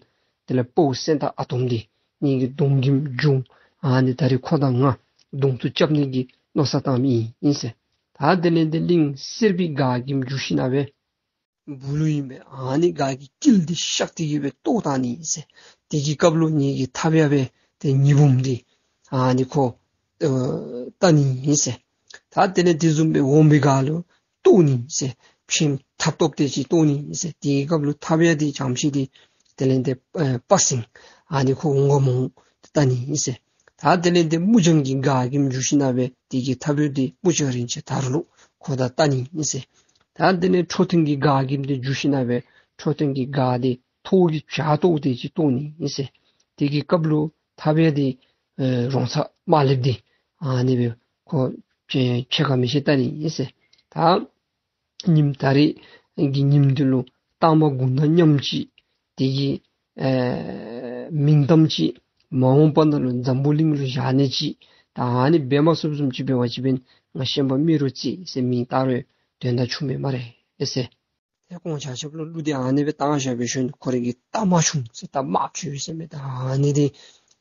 དེ་ལས་དཔའ་བོ་སེང་སྟག་ཨ་དོམ་འདི་ངེ་གི་གདོང་གྱིམ་འབྱུང་། ཨ་ནི་ད་རིས་ཁོ་དང་ང་གདོང་ཐུག་རྐྱབ་ནི་གི་མནོ་བསམ་བཏངམ་ཨིན་ཨིན་ཟེར། ད་དེ་ལས་འདི་གླིང་སེར་པོའི་སྒར་གྱིམ་འགྱོ་ཞིན་ན་སྦེ་སྦུག་ལུ་ཨིན་པས། ཨ་ནི་སྒར་གྱི་དཀྱིལ་འདི་གཤག་སྟེ་གི་སྦེ་བཏོག་བཏང་ནི་ཨིན་ཟེར། དེ་གི་སྐབས་ལུ་ངེ་གི་ཐབས་ཡ་སྦེ་ཏེ་ཉི་འབུམ་འདི་ཨ་ནི་ཁོ་ཨེ་བལྟ་ནི་ཨིན་ཟེར། ད་དེ་ལས་དེ་བཟུམ་སྦེ་འོམ་པའི་སྒར་ལུ་བཏོག་ནི་ཨིན་ཟེར། ཕྱེངམ་ཐབ་ཐོབ་དེ་ཅིག་བཏོག་ནི་ཨིན་ཟེར། དེ་གི་སྐབས་ལུ་ཐབས་ཡ་འདི་བྱམས་ཤེས་འདི་དེ་ལས་འདི་ཨེ་དཔའ་སེང་ཨ་ནི་ཁོ་འོང་ག་མ་འོང་བལྟ་ནི་ཨིན་ཟེར། ད་དེ་ལས་འདི་མུ་བྱང་གི་སྒར་གྱིམ་འགྱོ་ཞིན་ན་སྦེ་དེ་གི་ཐབས་ཡ་འདི་མུ་བྱང་རིན་ཆེན་དར་ལུ་ཁོ་དང་བལྟ་ནི་ཨིན་ཟེར། ད་དེ་ལས་ཁྲོ་ཐུང་གི་སྒར་གྱིམ་འདི་འགྱོ་ཞིན་ན་སྦེ་ཁྲོ་ཐུང་གི་སྒར་འདི་ཐོག་གི་བྱག་བཏོག་དེ་ཅིག་བཏོག་ནི་ཨིན་ཟེར། དེ་གི་སྐབས་ལུ་ཐབས་ཡ་འདི་ཨེ་རོང་ཚ་དམར་ལེབ་འདི་ཨ་ནི་སྦེ་ཁོ་ཕྱེད་ཕྱེད་ཀ་མི་ཤེས་བལྟ་ནི་ཨིན་ཟེར། ད་ཉིནམ་ད་རིས་ཀྱི་ཉིནམ་འདི་ལུ་རྟགས་མ་དགུང་ན་མཉམ་ཅིག་དེ་གི་ཨེ་མིང་གཏམ་ཅིག་མ་འོངས་པ་ནང་ལུ་འཛམ་བུ་གླིང་ལུ་བཞག་ནི་ཅིག་ད་ཨ་ནི་འབད་མ་ཚུགསཔ་བཟུམ་ཅིག་འབད་བ་ཅིན་ང་ཤན་པ་རྨེ་རུ་རྩེ་ཟེར་མིང་བཏགས་རུང་དོན་དག་ཆུང་མེད་སྨ་རེ་ཨེ་ཟེར། ཏེ་ཁོང་ཆ་ཁྱབ་ལུ་གླུ་འདི་ཨ་ནི་སྦེ་བཏང་བཞག་པའི་ཤུལ་ཁོ་རའི་གི་རྟགས་མ་ཆུང་ཟེར་རྟགས་མ་བྱུང་ཟེར་མི་ད་ཨ་ནི་འདི་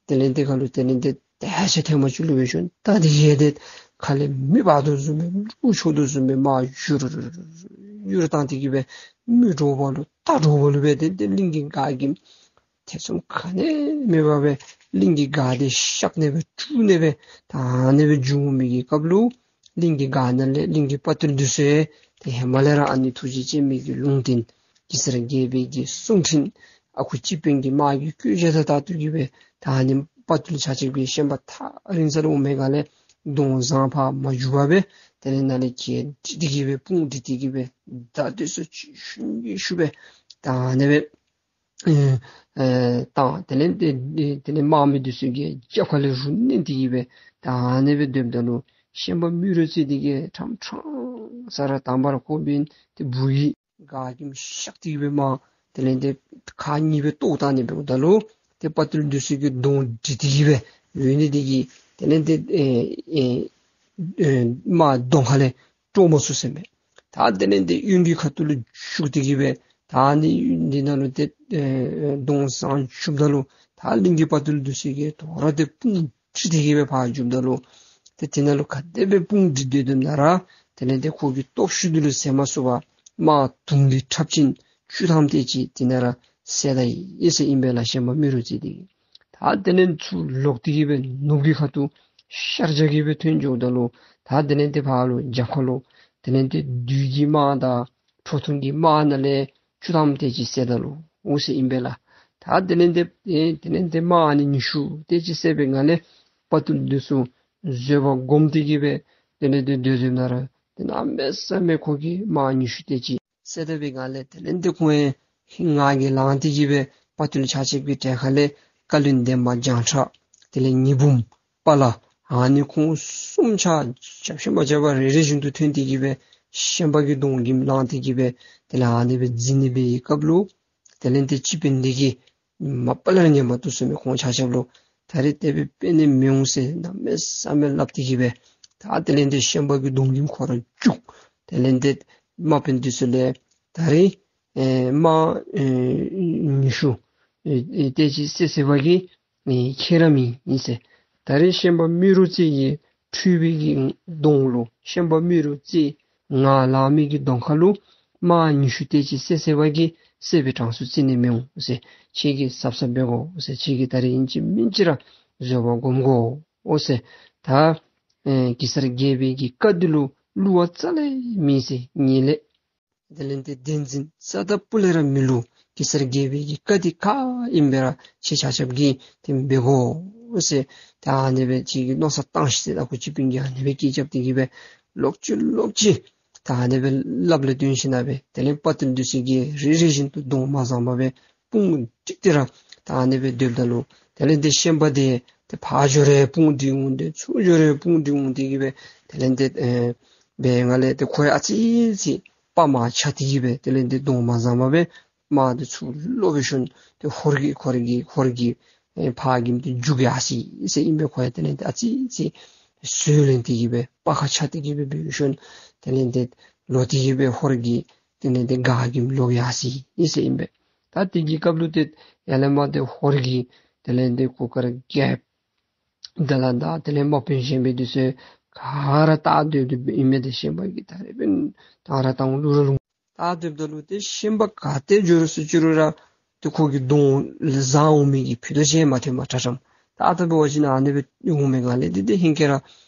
དེ་ལས་འདི་ཁ་ལུ་དེ་ལས་འདི་ཏེ་ཧེ་ཤ་ཐེངས་མ་བཅུ་ལུ་འབད་ཤུལ་ད་འདི་ཡེ་འདི་ཁ་ལས་མེ་འབར་དོ་བཟུམ་སྦེ་གླུ་འཁྱོག་དོ་བཟུམ་སྦེ་མར་ཡུར་ཡུར་བཏང་སྟེ་གི་སྦེ་མེ་དྲོ་བ་ལུ་རྟ་དྲོ་བ་ལུ་སྦེ་དེ་འདི་གླིང་གི་སྒར་གྱི་ཐེ་ཚོམ་ག་ནི་མེད་པར་སྦེ་གླིང་གི་སྒར་འདི་གཤག་ནི་སྦེ་བཅུག་ནི་སྦེ་ད་ཨ་ནི་སྦེ་འབྱུང་མི་གི་སྐབས་ལུ་གླིང་གི་སྒར་ནང་ལས་གླིང་གི་དཔའ་བརྟུལ་འདི་ཚུ་ཡང་ཏེ་ཧེ་མ་ལས་ར་ཨ་ནི་ཐུགས་རྗེ་ཅན་མི་གི་ལུང་བསྟན་གེ་སར་རྒྱལ་པོའི་གི་གསུང་འཕྲིན་ཨ་ཁུ་སྤྱི་དཔོན་གྱི་དམག་གི་བཀོད་རྒྱ་དང་ལྟར་དུ་གི་སྦེ་ད་ཨ་ནི་དཔའ་བརྟུལ་ཆ་ཁྱབ་ཀྱིས་ཤན་པ་ཐག་རིང་ས་ལུ་འོང་མི་ག་ལས་གདོང་བཟང་ཕར་མ་འཇུག་པར་སྦེ་དེ་ལས་ནཱ་ལས་གྱལ་སྒྲིག་སྟེ་གི་སྦེ་དཔུང་སྒྲིག་སྟེ་གི་སྦེ་མདའ་འདི་ཚུ་ཅིག་ཤུན་གྱིས་ཤུ་སྦེ་ད་ཨ་ནི་སྦེ་ཨེ་ཨེ་བཏང་། དེ་ལས་དེ་དེ་ལས་དམག་མི་འདི་ཚུ་གིས་རྒྱབ་ཁ་ལས་རུ་གནོན་ཏེ་གི་སྦེ་ད་ཨ་ནི་སྦེ་སྡོདཔ་ད་ལུ་ཤན་པ་རྨེ་རུ་རྩེ་འདི་གིས་ཕྲང་ཕྲང་ས་ར་དང་པ་ར་ཁོ་འབད་ཏེ་སྦུག་གི་སྒར་གྱི་གཤག་སྟེ་གི་སྦེ་མར་དེ་ལས་དེ་ཁག་གཉིས་སྦེ་བཏོག་བཏང་ནི་འབདཝ་ད་ལུ་ཏེ་དཔའ་བརྟུལ་འདི་ཚུ་གིས་གདོང་སྒྲིག་སྟེ་གི་སྦེ་འོང་ནི་འདི་གིས་དེ་ལས་དེ་ཨེ་ཨེ་ཨེ་མར་གདོང་ཁ་ལས་དཀྲོག་མ་ཚུགས་ཟེར་མས། ད་དེ་ལས་དེ་གཡོན་གྱི་ཁ་ཐུག་ལུ་ཞུགས་ཏེ་གི་སྦེ་ད་ནི་འདི་ནང་ལུ་ཏེ་ཨེ་གདོང་བཟང་བཅུགཔ་ད་ལུ་ད་གླིང་གི་དཔའ་བརྟུལ་འདི་ཚུ་གིས་དོ་རུང་ཏེ་དཔུང་སྒྲིག་སྟེ་གི་སྦེ་ཕར་འཇུགཔ་ད་ལུ་ཏེ་དེ་ནང་ལུ་ག་དེ་སྦེ་དཔུང་སྒྲིག་སྡོད་དོ་ན་ར་དེ་ལས་དེ་ཁོ་གི་སྟོབས་ཤུགས་འདི་ལུ་ཟེར་མ་ཚུགས་པར་དམག་དུང་གི་ཁྲབ་ཅན་བཅུ་ཐམ་དེ་ཅིག་དེ་ནང་ར་བསད་ད་ཡི་ཟེར་ཨིན་པས་ལགས། ཤན་པ་རྨེ་རུ་རྩེ་འདི་གིས། ད་དེ་ལས་ཚུར་ལོག་སྟེ་གི་སྦེ་ནུབ་ཀྱི་ཁ་ཐུག་ཤར་རྒྱག་གི་སྦེ་ཐོན་འགྱོཝ་ད་ལུ་ད་དེ་ལས་དེ་ཕར་ལུ་རྒྱབ་ཁ་ལུ་དེ་ལས་དེ་བདུད་ཀྱི་དམག་དང་ཁྲོ་ཐུང་གི་དམག་ནང་ལས་བཅུ་ཐམ་དེ་ཅིག་བསད་ད་ལོ་འོ་ཟེར་ཨིན་པས་ལགས། ད་དེ་ལས་དེ་ཨེ་དེ་ལས་དེ་དམག་ཨ་ནི་ཉི་ཤུ་དེ་ཅིག་བསད་པའི་ངང་ལས་དཔའ་བརྟུལ་འདི་ཚུ་བཟོད་པ་སྒོམ་སྟེ་གི་སྦེ་དེ་ལས་དེ་སྡོད་སྡོདཔ་ད་ར་དེ་གནམ་མེད་ས་མེད་ཁོ་གིས་དམག་ཉི་ཤུ་དེ་ཅིག་བསད་ད་པའི་ངང་ལས་དེ་ལས་དེ་ཁོང་ཡང་ངར་གྱིས་ལངས་ཏེ་གི་སྦེ་དཔའ་བརྟུལ་ཆ་ཁྱབ་ཀྱི་གྲལ་ཁ་ལས་བཀའ་བློན་འདན་མ་བྱང་ཁྲ་དེ་ལས་ཉི་འབུམ་དཔའ་ལ་ཨ་ནི་ཁོང་གསུམ་ཆ་རྒྱབ་ཤིག་མ་རྒྱབ་པར་རེ་རེ་བཞིན་དུ་ཐོན་ཏེ་གི་སྦེ་ཤན་པ་གི་གདོང་གི་ལངས་ཏེ་གི་སྦེ་དེ་ལས་ཨ་ནི་སྦེ་འཛིང་ནི་སྦེ་གི་སྐབས་ལུ་དེ་ལས་དེ་སྤྱི་དཔོན་འདི་གིས་མ་པ་ལས་ར་ཉན་མ་བཏུབ་ཟེར་མས། ཁོང་ཆ་ཁྱབ་ལུ་ད་རིས་དེ་སྦེ་འབད་ནི་མི་འོང་ཟེར་གནམ་མེད་ས་མེད་སླབ་སྟེ་གི་སྦེ་ད་དེ་ལས་དེ་ཤན་པ་གི་གདོང་གི་ཁོ་ར་བཅུག། དེ་ལས་དེ་དམག་དཔོན་འདི་ཚུ་ལས་ད་རིས་ཨེ་དམག་ཨེ་ཉི་ཤུ་ཨེ་ཨེ་དེ་ཅིག་བསད་བསདཔ་གིས་ཨེ་ཁྱད་ར་མེད་ཨིན་ཟེར། ད་རིས་ཤན་པ་རྨེ་རུ་རྩེ་གི་འཁྲུལ་པའི་གི་གདོང་ལུ་ཤན་པ་རྨེ་རུ་རྩེ་ངར་ལངས་མི་གི་གདོང་ཁ་ལུ་དམག་ཉི་ཤུ་དེ་ཅིག་བསད་བསདཔ་གིས་བསད་པའི་གྲངས་སུ་བརྩི་ནི་མི་འོང་ཟེར། ཁྱེད་ཀྱིས་གཟབ་གཟབ་འབད་དགོ་ཟེར། ཁྱེད་ཀྱིས་ད་རིས་ཨིན་ཅི་མིན་ཅི་ར་བཟོད་པ་སྒོམ་དགོ་ཟེར། ད་ཨེ་གེ་སར་རྒྱལ་པོའི་གི་བཀའ་འདི་ལུ་བསླུ་བ་རྩ་ལས་མེད་ཟེར། ངེས་ལེགས། དེ་ལས་དེ་བདེན་འཛིན་རྩ་དང་སྤུ་ལས་ར་མི་བསླུ། གེ་སར་རྒྱལ་པོའི་གི་བཀའ་འདི་ག་ཨིནམ་སྦེ་ར་ཁྱེད་ཆ་ཁྱབ་ཀྱིས་ཏེ་འབད་དགོ་ཟེར། ད་ཨ་ནི་སྦེ་ཁྱེད་ཀྱིས་མནོ་བསམ་བཏང་ཤིག་ཟེར། ད་ཁོ་སྤྱི་དཔོན་གྱིས་ཨ་ནི་སྦེ་སྐད་རྐྱབ་སྟེ་གི་སྦེ་ལོག་ཅི་ལོག་ཅི་ད་ཨ་ནི་སྦེ་སླབ་ལས་བརྟེན་ཞིནམ་ལས་སྦེ་དེ་ལས་དཔའ་བརྟུལ་འདི་ཚུ་གིས་རེ་རེ་བཞིན་དུ་གདོང་མ་བཟང་པར་སྦེ་དཔུང་བསྒྲིགས་ཏེ་ར་ད་ཨ་ནི་སྦེ་སྡོདཔ་ད་ལུ་དེ་ལས་ཏེ་ཤན་པ་འདི་ཏེ་ཕར་འགྱོ་རུང་དཔུང་བསྒྲིགས་འོང་སྟེ་ཚུར་འགྱོ་རུང་དཔུང་བསྒྲིགས་འོང་སྟེ་གི་སྦེ་དེ་ལས་ཏེ་ཨེ་འབད་ནི་ལས་ཏེ་ཁོ་ཡང་ཨ་ཙི་ཅིག་དཔའ་མ་ཆགས་ཏེ་གི་སྦེ་དེ་ལས་ཏེ་གདོང་མ་བཟང་པར་སྦེ་དམག་འདི་ཚུར་ལོག་འབད་ཞིནམ་ཏེ་ཧོར་གྱི་ཧོར་གྱི་ཧོར་གྱི་ཨེ་ཕར་གྱིམ་འདི་རྒྱུག་ཡར་སོ་ཡི་ཟེར་ཨིན་པས། ཁོ་ཡང་དེ་ལས་ཏེ་ཨ་ཙི་ཅིག་སུན་ལེན་ཏེ་གི་སྦེ་དཔའ་ཁ་ཆགས་ཏེ་གི་སྦེ་འབད་ཞིནམ་དེ་ལས་ཏེ་ལོག་སྟེ་གི་སྦེ་ཧོར་གྱི་དེ་ལས་ཏེ་སྒར་གྱིམ་ལོག་ཡར་སོ་ཡི་ཟེར་ཨིན་པས། ད་དེ་གི་སྐབས་ལུ་ཏེ་ཡར་ལས་མར་ཏེ་ཧོར་གྱི་དེ་ལས་ཏེ་གུར་དཀར་རྒྱལཔོ་དེ་ལས་ད་དེ་ལས་དམག་དཔོན་གཞན་པ་འདི་ཚུ་ག་ར་བལྟ་སྡོད་སྡོདཔ་ཨིན་མས། ཏེ་ཤན་པ་གིས་ད་རེས་འབདན་ད་ར་བཏང་ལུ་ར་ལུང་བལྟ་སྡོདཔ་ད་ལུ་ཏེ་ཤན་པ་ག་ཏེ་འགྱོ་རུང་ཚུར་འགྱོ་རུང་ར་ཏེ་ཁོ་གི་གདོང་བཟང་འོང་མི་གི་ཕུད་རྡོག་ཅིག་མ་ཐོནམ་དྲག་དྲག་ད་ལྟ་འབད་བ་ཅིན་ཨ་ནི་སྦེ་འོང་མི་ག་ལས་ཏེ་ཏེ་ཧེང་སྐལ་ར་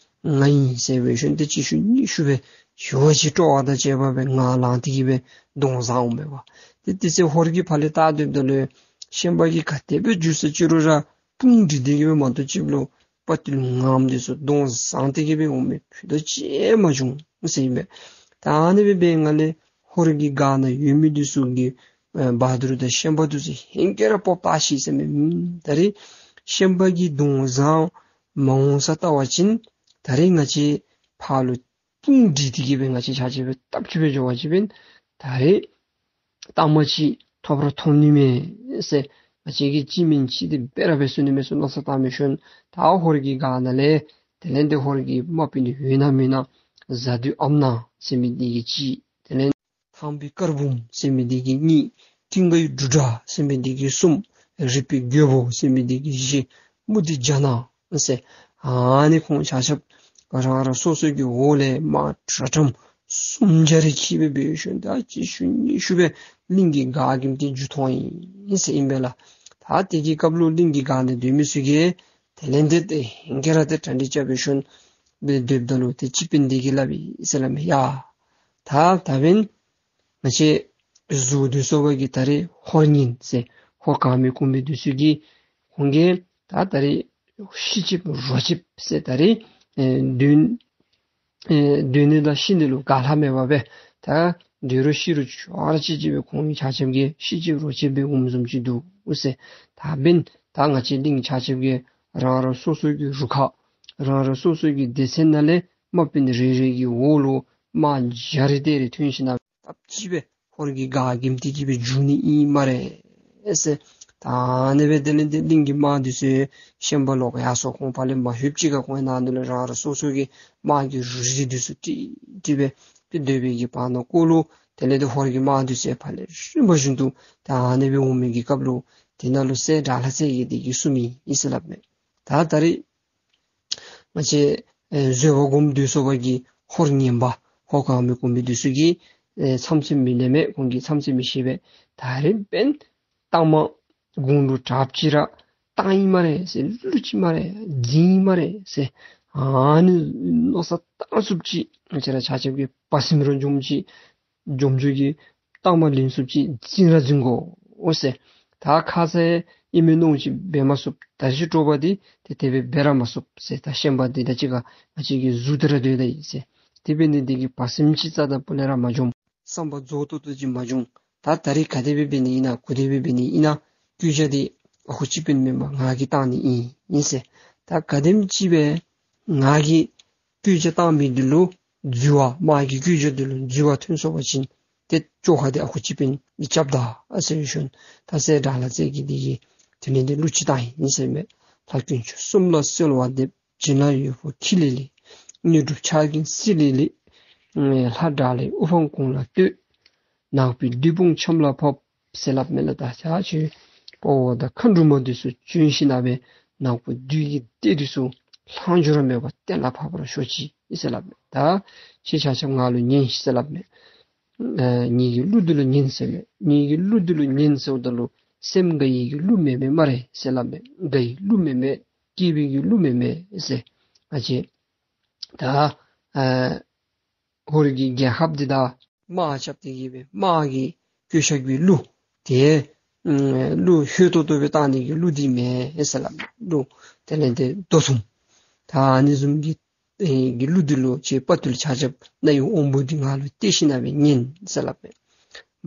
ང་ཨིན་ཟེར་འབད་ཞིནམ་ཏེ་གཅིག་ཤུལ་གཉིས་ཤུལ་སྦེ་ཞུ་བ་ཅིག་སྤྲོ་བ་དང་བཅས་པ་སྦེ་ངང་ལངས་ཏེ་གི་སྦེ་གདོང་བཟང་འོང་མས་པ། ཏེ་དེ་ཚེ་ཧོར་གྱིས་ཕར་ལས་བལྟ་སྡོདཔ་ད་ལུ་ཤན་པ་གིས་ག་དེ་སྦེ་འགྱོ་ས་ཅི་རུང་ར་དཔུང་བསྒྲིགས་ཏེ་གི་སྦེ་མ་གཏོགས་ཅིག་ལུ་དཔའ་བརྟུལ་ངན་འདི་ཚུ་གདོང་བཟང་སྟེ་གི་སྦེ་འོང་མི་ཕུད་རྡོག་ཅིག་མ་བྱུང་ཟེར་ཨིན་པས། ད་ཨ་ནི་སྦེ་འབད་ནི་ལས་ཧོར་གྱི་སྒར་ནང་ཡོད་མི་འདི་ཚུ་གིས་ཨེ་བ་དུར་དང་ཤན་པ་འདི་ཚུ་ཧེང་སྐལ་ར་སྤོབས་པ་ཆེ་ཟེར་མས། ཨུམ་ད་རེས་ཤན་པ་གི་གདོང་བཟང་མ་འོང་ས་བལྟ་བ་ཅིན་ད་རེས་ང་བཅས་ཕར་ལུ་དཔུང་བསྒྲིགས་ཏེ་གི་སྦེ་ང་བཅས་ཆ་ཁྱབ་སྦེ་སྟབས་གཅིག་སྦེ་འགྱོ་བ་ཅིན་ད་རེས་གཏའ་མ་ཅིག་ཐོབ་ར་ཐོབ་ནི་མས་ཟེར། ང་བཅས་ཀྱིས་ཅིག་མེན་ཅིག་འདི་འབད་ར་འབད་ཚུགས་ནི་མས་ཟེར་མནོ་བསམ་བཏང་འབད་ཞིནམ་ད་ཧོར་གྱི་སྒར་ནང་ལས་དེ་ལས་ཏེ་ཧོར་གྱི་དམག་དཔོན་འདི་ཡོད་ན་མེད་ན་གཟའ་བདུད་ཨམ་ནག་ཟེར་མི་འདི་གིས་གཅིག། དེ་ལས་ཐང་པའི་དཀར་འབུམ་ཟེར་མི་འདི་གིས་གཉིས། ཀྲིང་ཀའི་འབྲུག་སྒྲ་ཟེར་མི་འདི་གིས་གསུམ། རིག་པའི་རྒོད་པོ་ཟེར་མི་འདི་གིས་བཞི། མུ་ཏིག་རྒྱ་ནག་ཟེར། ཨ་ནི་ཁོང་ཆ་ཁྱབ་རང་རང་སོ་སོ་གི་འོག་ལས་དམག་དྲག་དྲག་སུམ་བརྒྱ་རེ་འཁྱིད་སྦེ་འབད་ཞིནམ་ད་གཅིག་ཤུལ་གཉིས་ཤུལ་སྦེ་གླིང་གི་སྒར་གྱིམ་འདི་འགྱོ་ཐོན་ཡི་ཟེར་ཨིན་པས་ལགས། ད་དེ་གི་སྐབས་ལུ་གླིང་གི་སྒར་ནང་སྡོད་མི་ཚུ་གིས་དེ་ལས་ཏེ་ཏེ་ཧེང་སྐལ་ར་ཏེ་གྲ་སྒྲིག་རྐྱབ་འབད་ཞིནམ་སྦེ་སྡོདཔ་ད་ལུ་ཏེ་སྤྱི་དཔོན་འདི་གིས་སླབ་ཡི་ཟེར་སླབ་མས། ཡ་ད་ད་འབདན་ང་བཅས་གཟུགས་འདི་ཚུ་བ་གི་ད་རེས་ཧོར་ངན་ཟེར་ཧོར་གང་མི་གོང་མི་འདི་ཚུ་གིས་ཁོང་གིས་ད་ད་རེས་ཤི་ཅིག་རོ་ཅིག་ཟེར་ད་རེས་ཨེ་སྡོད་ཨེ་སྡོད་ནི་དང་ཤི་ནི་ལུ་ག་ལྷག་མེད་པར་སྦེ་ད་སྡོད་རུང་ཤི་རུང་ཅོག་ར་ཅིག་ཅིག་སྦེ་ཁོང་གི་ཆ་ཁྱབ་ཀྱིས་ཤི་ཅིག་རོ་ཅིག་སྦེ་འོངམ་བཟུམ་ཅིག་འདུག་ཟེར། ད་འབདན་ད་ང་བཅས་གླིང་ཆ་ཁྱབ་ཀྱིས་རང་རང་སོ་སོ་གི་རུ་ཁག་རང་རང་སོ་སོ་གི་སྡེ་ཚན་ནང་ལས་དམག་དཔོན་རེ་རེ་གི་འོག་ལུ་དམག་བརྒྱ་རེ་དེ་རེ་ཐོན་ཞིནམ་ལས་སྟབས་གཅིག་སྦེ་ཧོར་གྱི་སྒར་གྱིམ་འདི་གི་སྦེ་འགྱོ་ནི་ཨིན་སྨ་རེ་ཟེར། ད་ཨ་ནི་སྦེ་དེ་ལས་ཏེ་གླིང་གི་དམག་འདི་ཚུ་ཤན་པ་ལོག་ཡར་སོང་། ཁོང་ཕར་ལས་མ་ལྷོདཔ་ཅིག་ཁར་ཁོང་ནང་ལུ་རང་རང་སོ་སོ་གི་དམག་གི་རུ་རེ་འདི་ཚུ་ཀྲིག་ཀྲི་སྦེ་ཏེ་སྡོད་པའི་གི་བར་ན་ཀོ་ལུ་དེ་ལས་ཏེ་ཧོར་གྱི་དམག་འདི་ཚུ་ཕར་ལས་རིམ་པ་བཞིན་དུ་ད་ཨ་ནི་སྦེ་འོང་མི་གི་སྐབས་ལུ་དེ་ནང་ལུ་སྲས་དགྲ་ལྷ་རྩེ་རྒྱལ་འདི་གིས་གསུངམ་ཨིན་ཟེར་སླབ་མས། ད་ད་རེས་ང་བཅས་ཨེ་བཟོད་པ་སྒོམ་སྡོད་སོ་བ་གི་ཧོར་ངན་པ་ཧོར་གང་མི་གོང་མི་འདི་ཚུ་གིས་ཨེ་མཚམས་ཚོད་མི་ལེན་མས། ཁོང་གིས་མཚམས་ཚོད་མི་ཤེས་པས། ད་རེས་འབདན་གཏའ་མ་དགུང་ལོ་དྲགཔ་ཅིག་ར་བཏང་ཡི་སྨ་རེ་ཟེར། བླུག་ཅི་སྨ་རེ་འཛིང་ཡི་སྨ་རེ་ཟེར། ཨ་ནི་མནོ་བསམ་བཏང་ཚུགསཔ་ཅིག་ང་བཅས་ར་ཆ་ཁྱབ་ཀྱི་དཔའ་སེམས་ར་འཇོམས་ཅི། འཇོམས་འཇོམས་ཀྱི་གཏའ་མ་ལེན་ཚུགསཔ་ཅིག་འཛིང་ར་འཛིང་དགོ་འོ་ཟེར། ད་ཁ་ཙ་ཨིན་མས་མནོཝ་ཅིག་འབད་མ་ཚུགས། ད་ཅི་སྤྲོ་བ་འདི་ཏེ་དེ་སྦེ་འབད་ར་མ་ཚུགས་ཟེར། ད་ཤན་པ་འདི་དང་གཅིག་ཁར་ང་བཅས་ཀྱི་གཟུགས་འདི་ར་སྡོད་ད་ཡི་ཟེར། དེ་འབད་ནི་འདི་གིས་དཔའ་སེམས་ཅིག་རྩ་དང་སྤུ་ལས་ར་མ་འཇོམས། བསམ་པ་རྫོགས་ཏོག་ཏོ་ཅིག་མ་འཇོམས། ད་ད་རེས་ག་དེ་སྦེ་འབད་ནི་ཨིན་ན་ག་དེ་སྦེ་འབད་ནི་ཨིན་ན་བཀོད་རྒྱ་འདི་ཨ་ཁུ་སྤྱི་དཔོན་མེན་པར་ང་གིས་བཏང་ནི་ཨིན་ཨིན་ཟེར། ད་ག་དེམ་ཅིག་སྦེ་ང་གིས་བཀོད་རྒྱ་བཏང་མི་འདི་ལུ་འཛོལ་བ་དམག་གི་བཀོད་རྒྱ་འདི་ལུ་འཛོལ་བ་ཐོན་སོང་པ་ཅིན་ཏེ་བཅོ་ཁ་འདི་ཨ་ཁུ་སྤྱི་དཔོན་གྱིས་རྐྱབ་ད་ཨ་ཟེར་ཞིནམ་ད་སྲས་དགྲ་ལྷ་རྩེ་རྒྱལ་འདི་གིས་དེ་ལས་ཏེ་གླུ་ཅིག་བཏང་ཡི་ཟེར་མས། ལྷ་དཀོན་མཆོག་གསུམ་ལ་གསོལ་བ་འདེབས། བྱིན་རླབས་འོད་ཕུང་འཁྱིལ་ལི་ལི། དངོས་གྲུབ་ཕྱག་འགེངས་བསིལ་ལི་ལི། ལྷ་དགྲ་ལྷའི་དབུ་འཕང་དགུང་ལ་བསྟོད། ནག་པོའི་བདུད་དཔུང་ཆམ་ལ་ཕབ། ཟེར་སླབ་མས་ལགས། ད་ཆ་ཁྱབ་དཔའ་བོ་དང་མཁའ་འགྲོ་མ་འདི་ཚུ་བྱོན་ཞིནམ་ལས་ནག་པོ་བདུད་ཀྱི་སྡེ་འདི་ཚུ་ལྷག་འགྱོ་ར་མེད་པར་གཏན་ལ་ཕབ་པར་ཤོག་ཅིག་ཟེར་སླབ་མས། ད་ཁྱེད་ཆ་ཁྱབ་ང་ལུ་ཉན་ཤིག་ཟེར་སླབ་མས། ཨ་ངེ་གི་གླུ་འདི་ལུ་ཉན་ཟེར་མས། ངེ་གི་གླུ་འདི་ལུ་ཉན་ཟེརཝ་ད་ལུ་སེམས་དགའ་ཡི་གི་གླུ་མེན་མས་སྨ་རེ་ཟེར་སླབ་མས། དགའ་ཡི་གླུ་མེན་མས། སྐྱིད་པའི་གི་གླུ་མེན་མས་ཟེར། ཨ་ཅེ་ད་ཨ་ཧོར་གྱི་རྒྱལ་ཁབ་འདི་དང་དམག་རྐྱབ་སྟེ་གི་སྦེ་དམག་གི་བཀོད་བཞག་པའི་གླུ་དེ་ ཨུམ་གླུ་ཧོད་ཏོག་ཏོ་སྦེ་བཏང་ནི་གི་གླུ་འདི་མེན་ཟེར་སླབ་མས། གླུ་དེ་ལས་ཏེ་མདོ་གསུམ་ད་ཨ་ནི་བཟུམ་གྱི་ཨེ་གི་གླུ་འདི་ལུ་ཁྱེད་དཔའ་བརྟུལ་ཆ་ཁྱབ་རྣ་ཡི་དབང་པོ་འདི་ང་ལུ་གཏད་ཞིནམ་ལས་ཉན་ཟེར་སླབ་མས།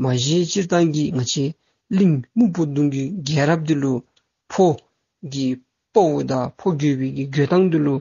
མ་གཞི་སྤྱིར་བཏང་གི་ང་བཅས་གླིང་སྨུག་པོ་གདོང་གི་རྒྱལ་རབས་འདི་ལུ་ཕོ་གི་དཔའ་བོ་དང་ཕོ་རྒོད་པོའི་གི་རྒོད་ཐངས་འདི་ལུ་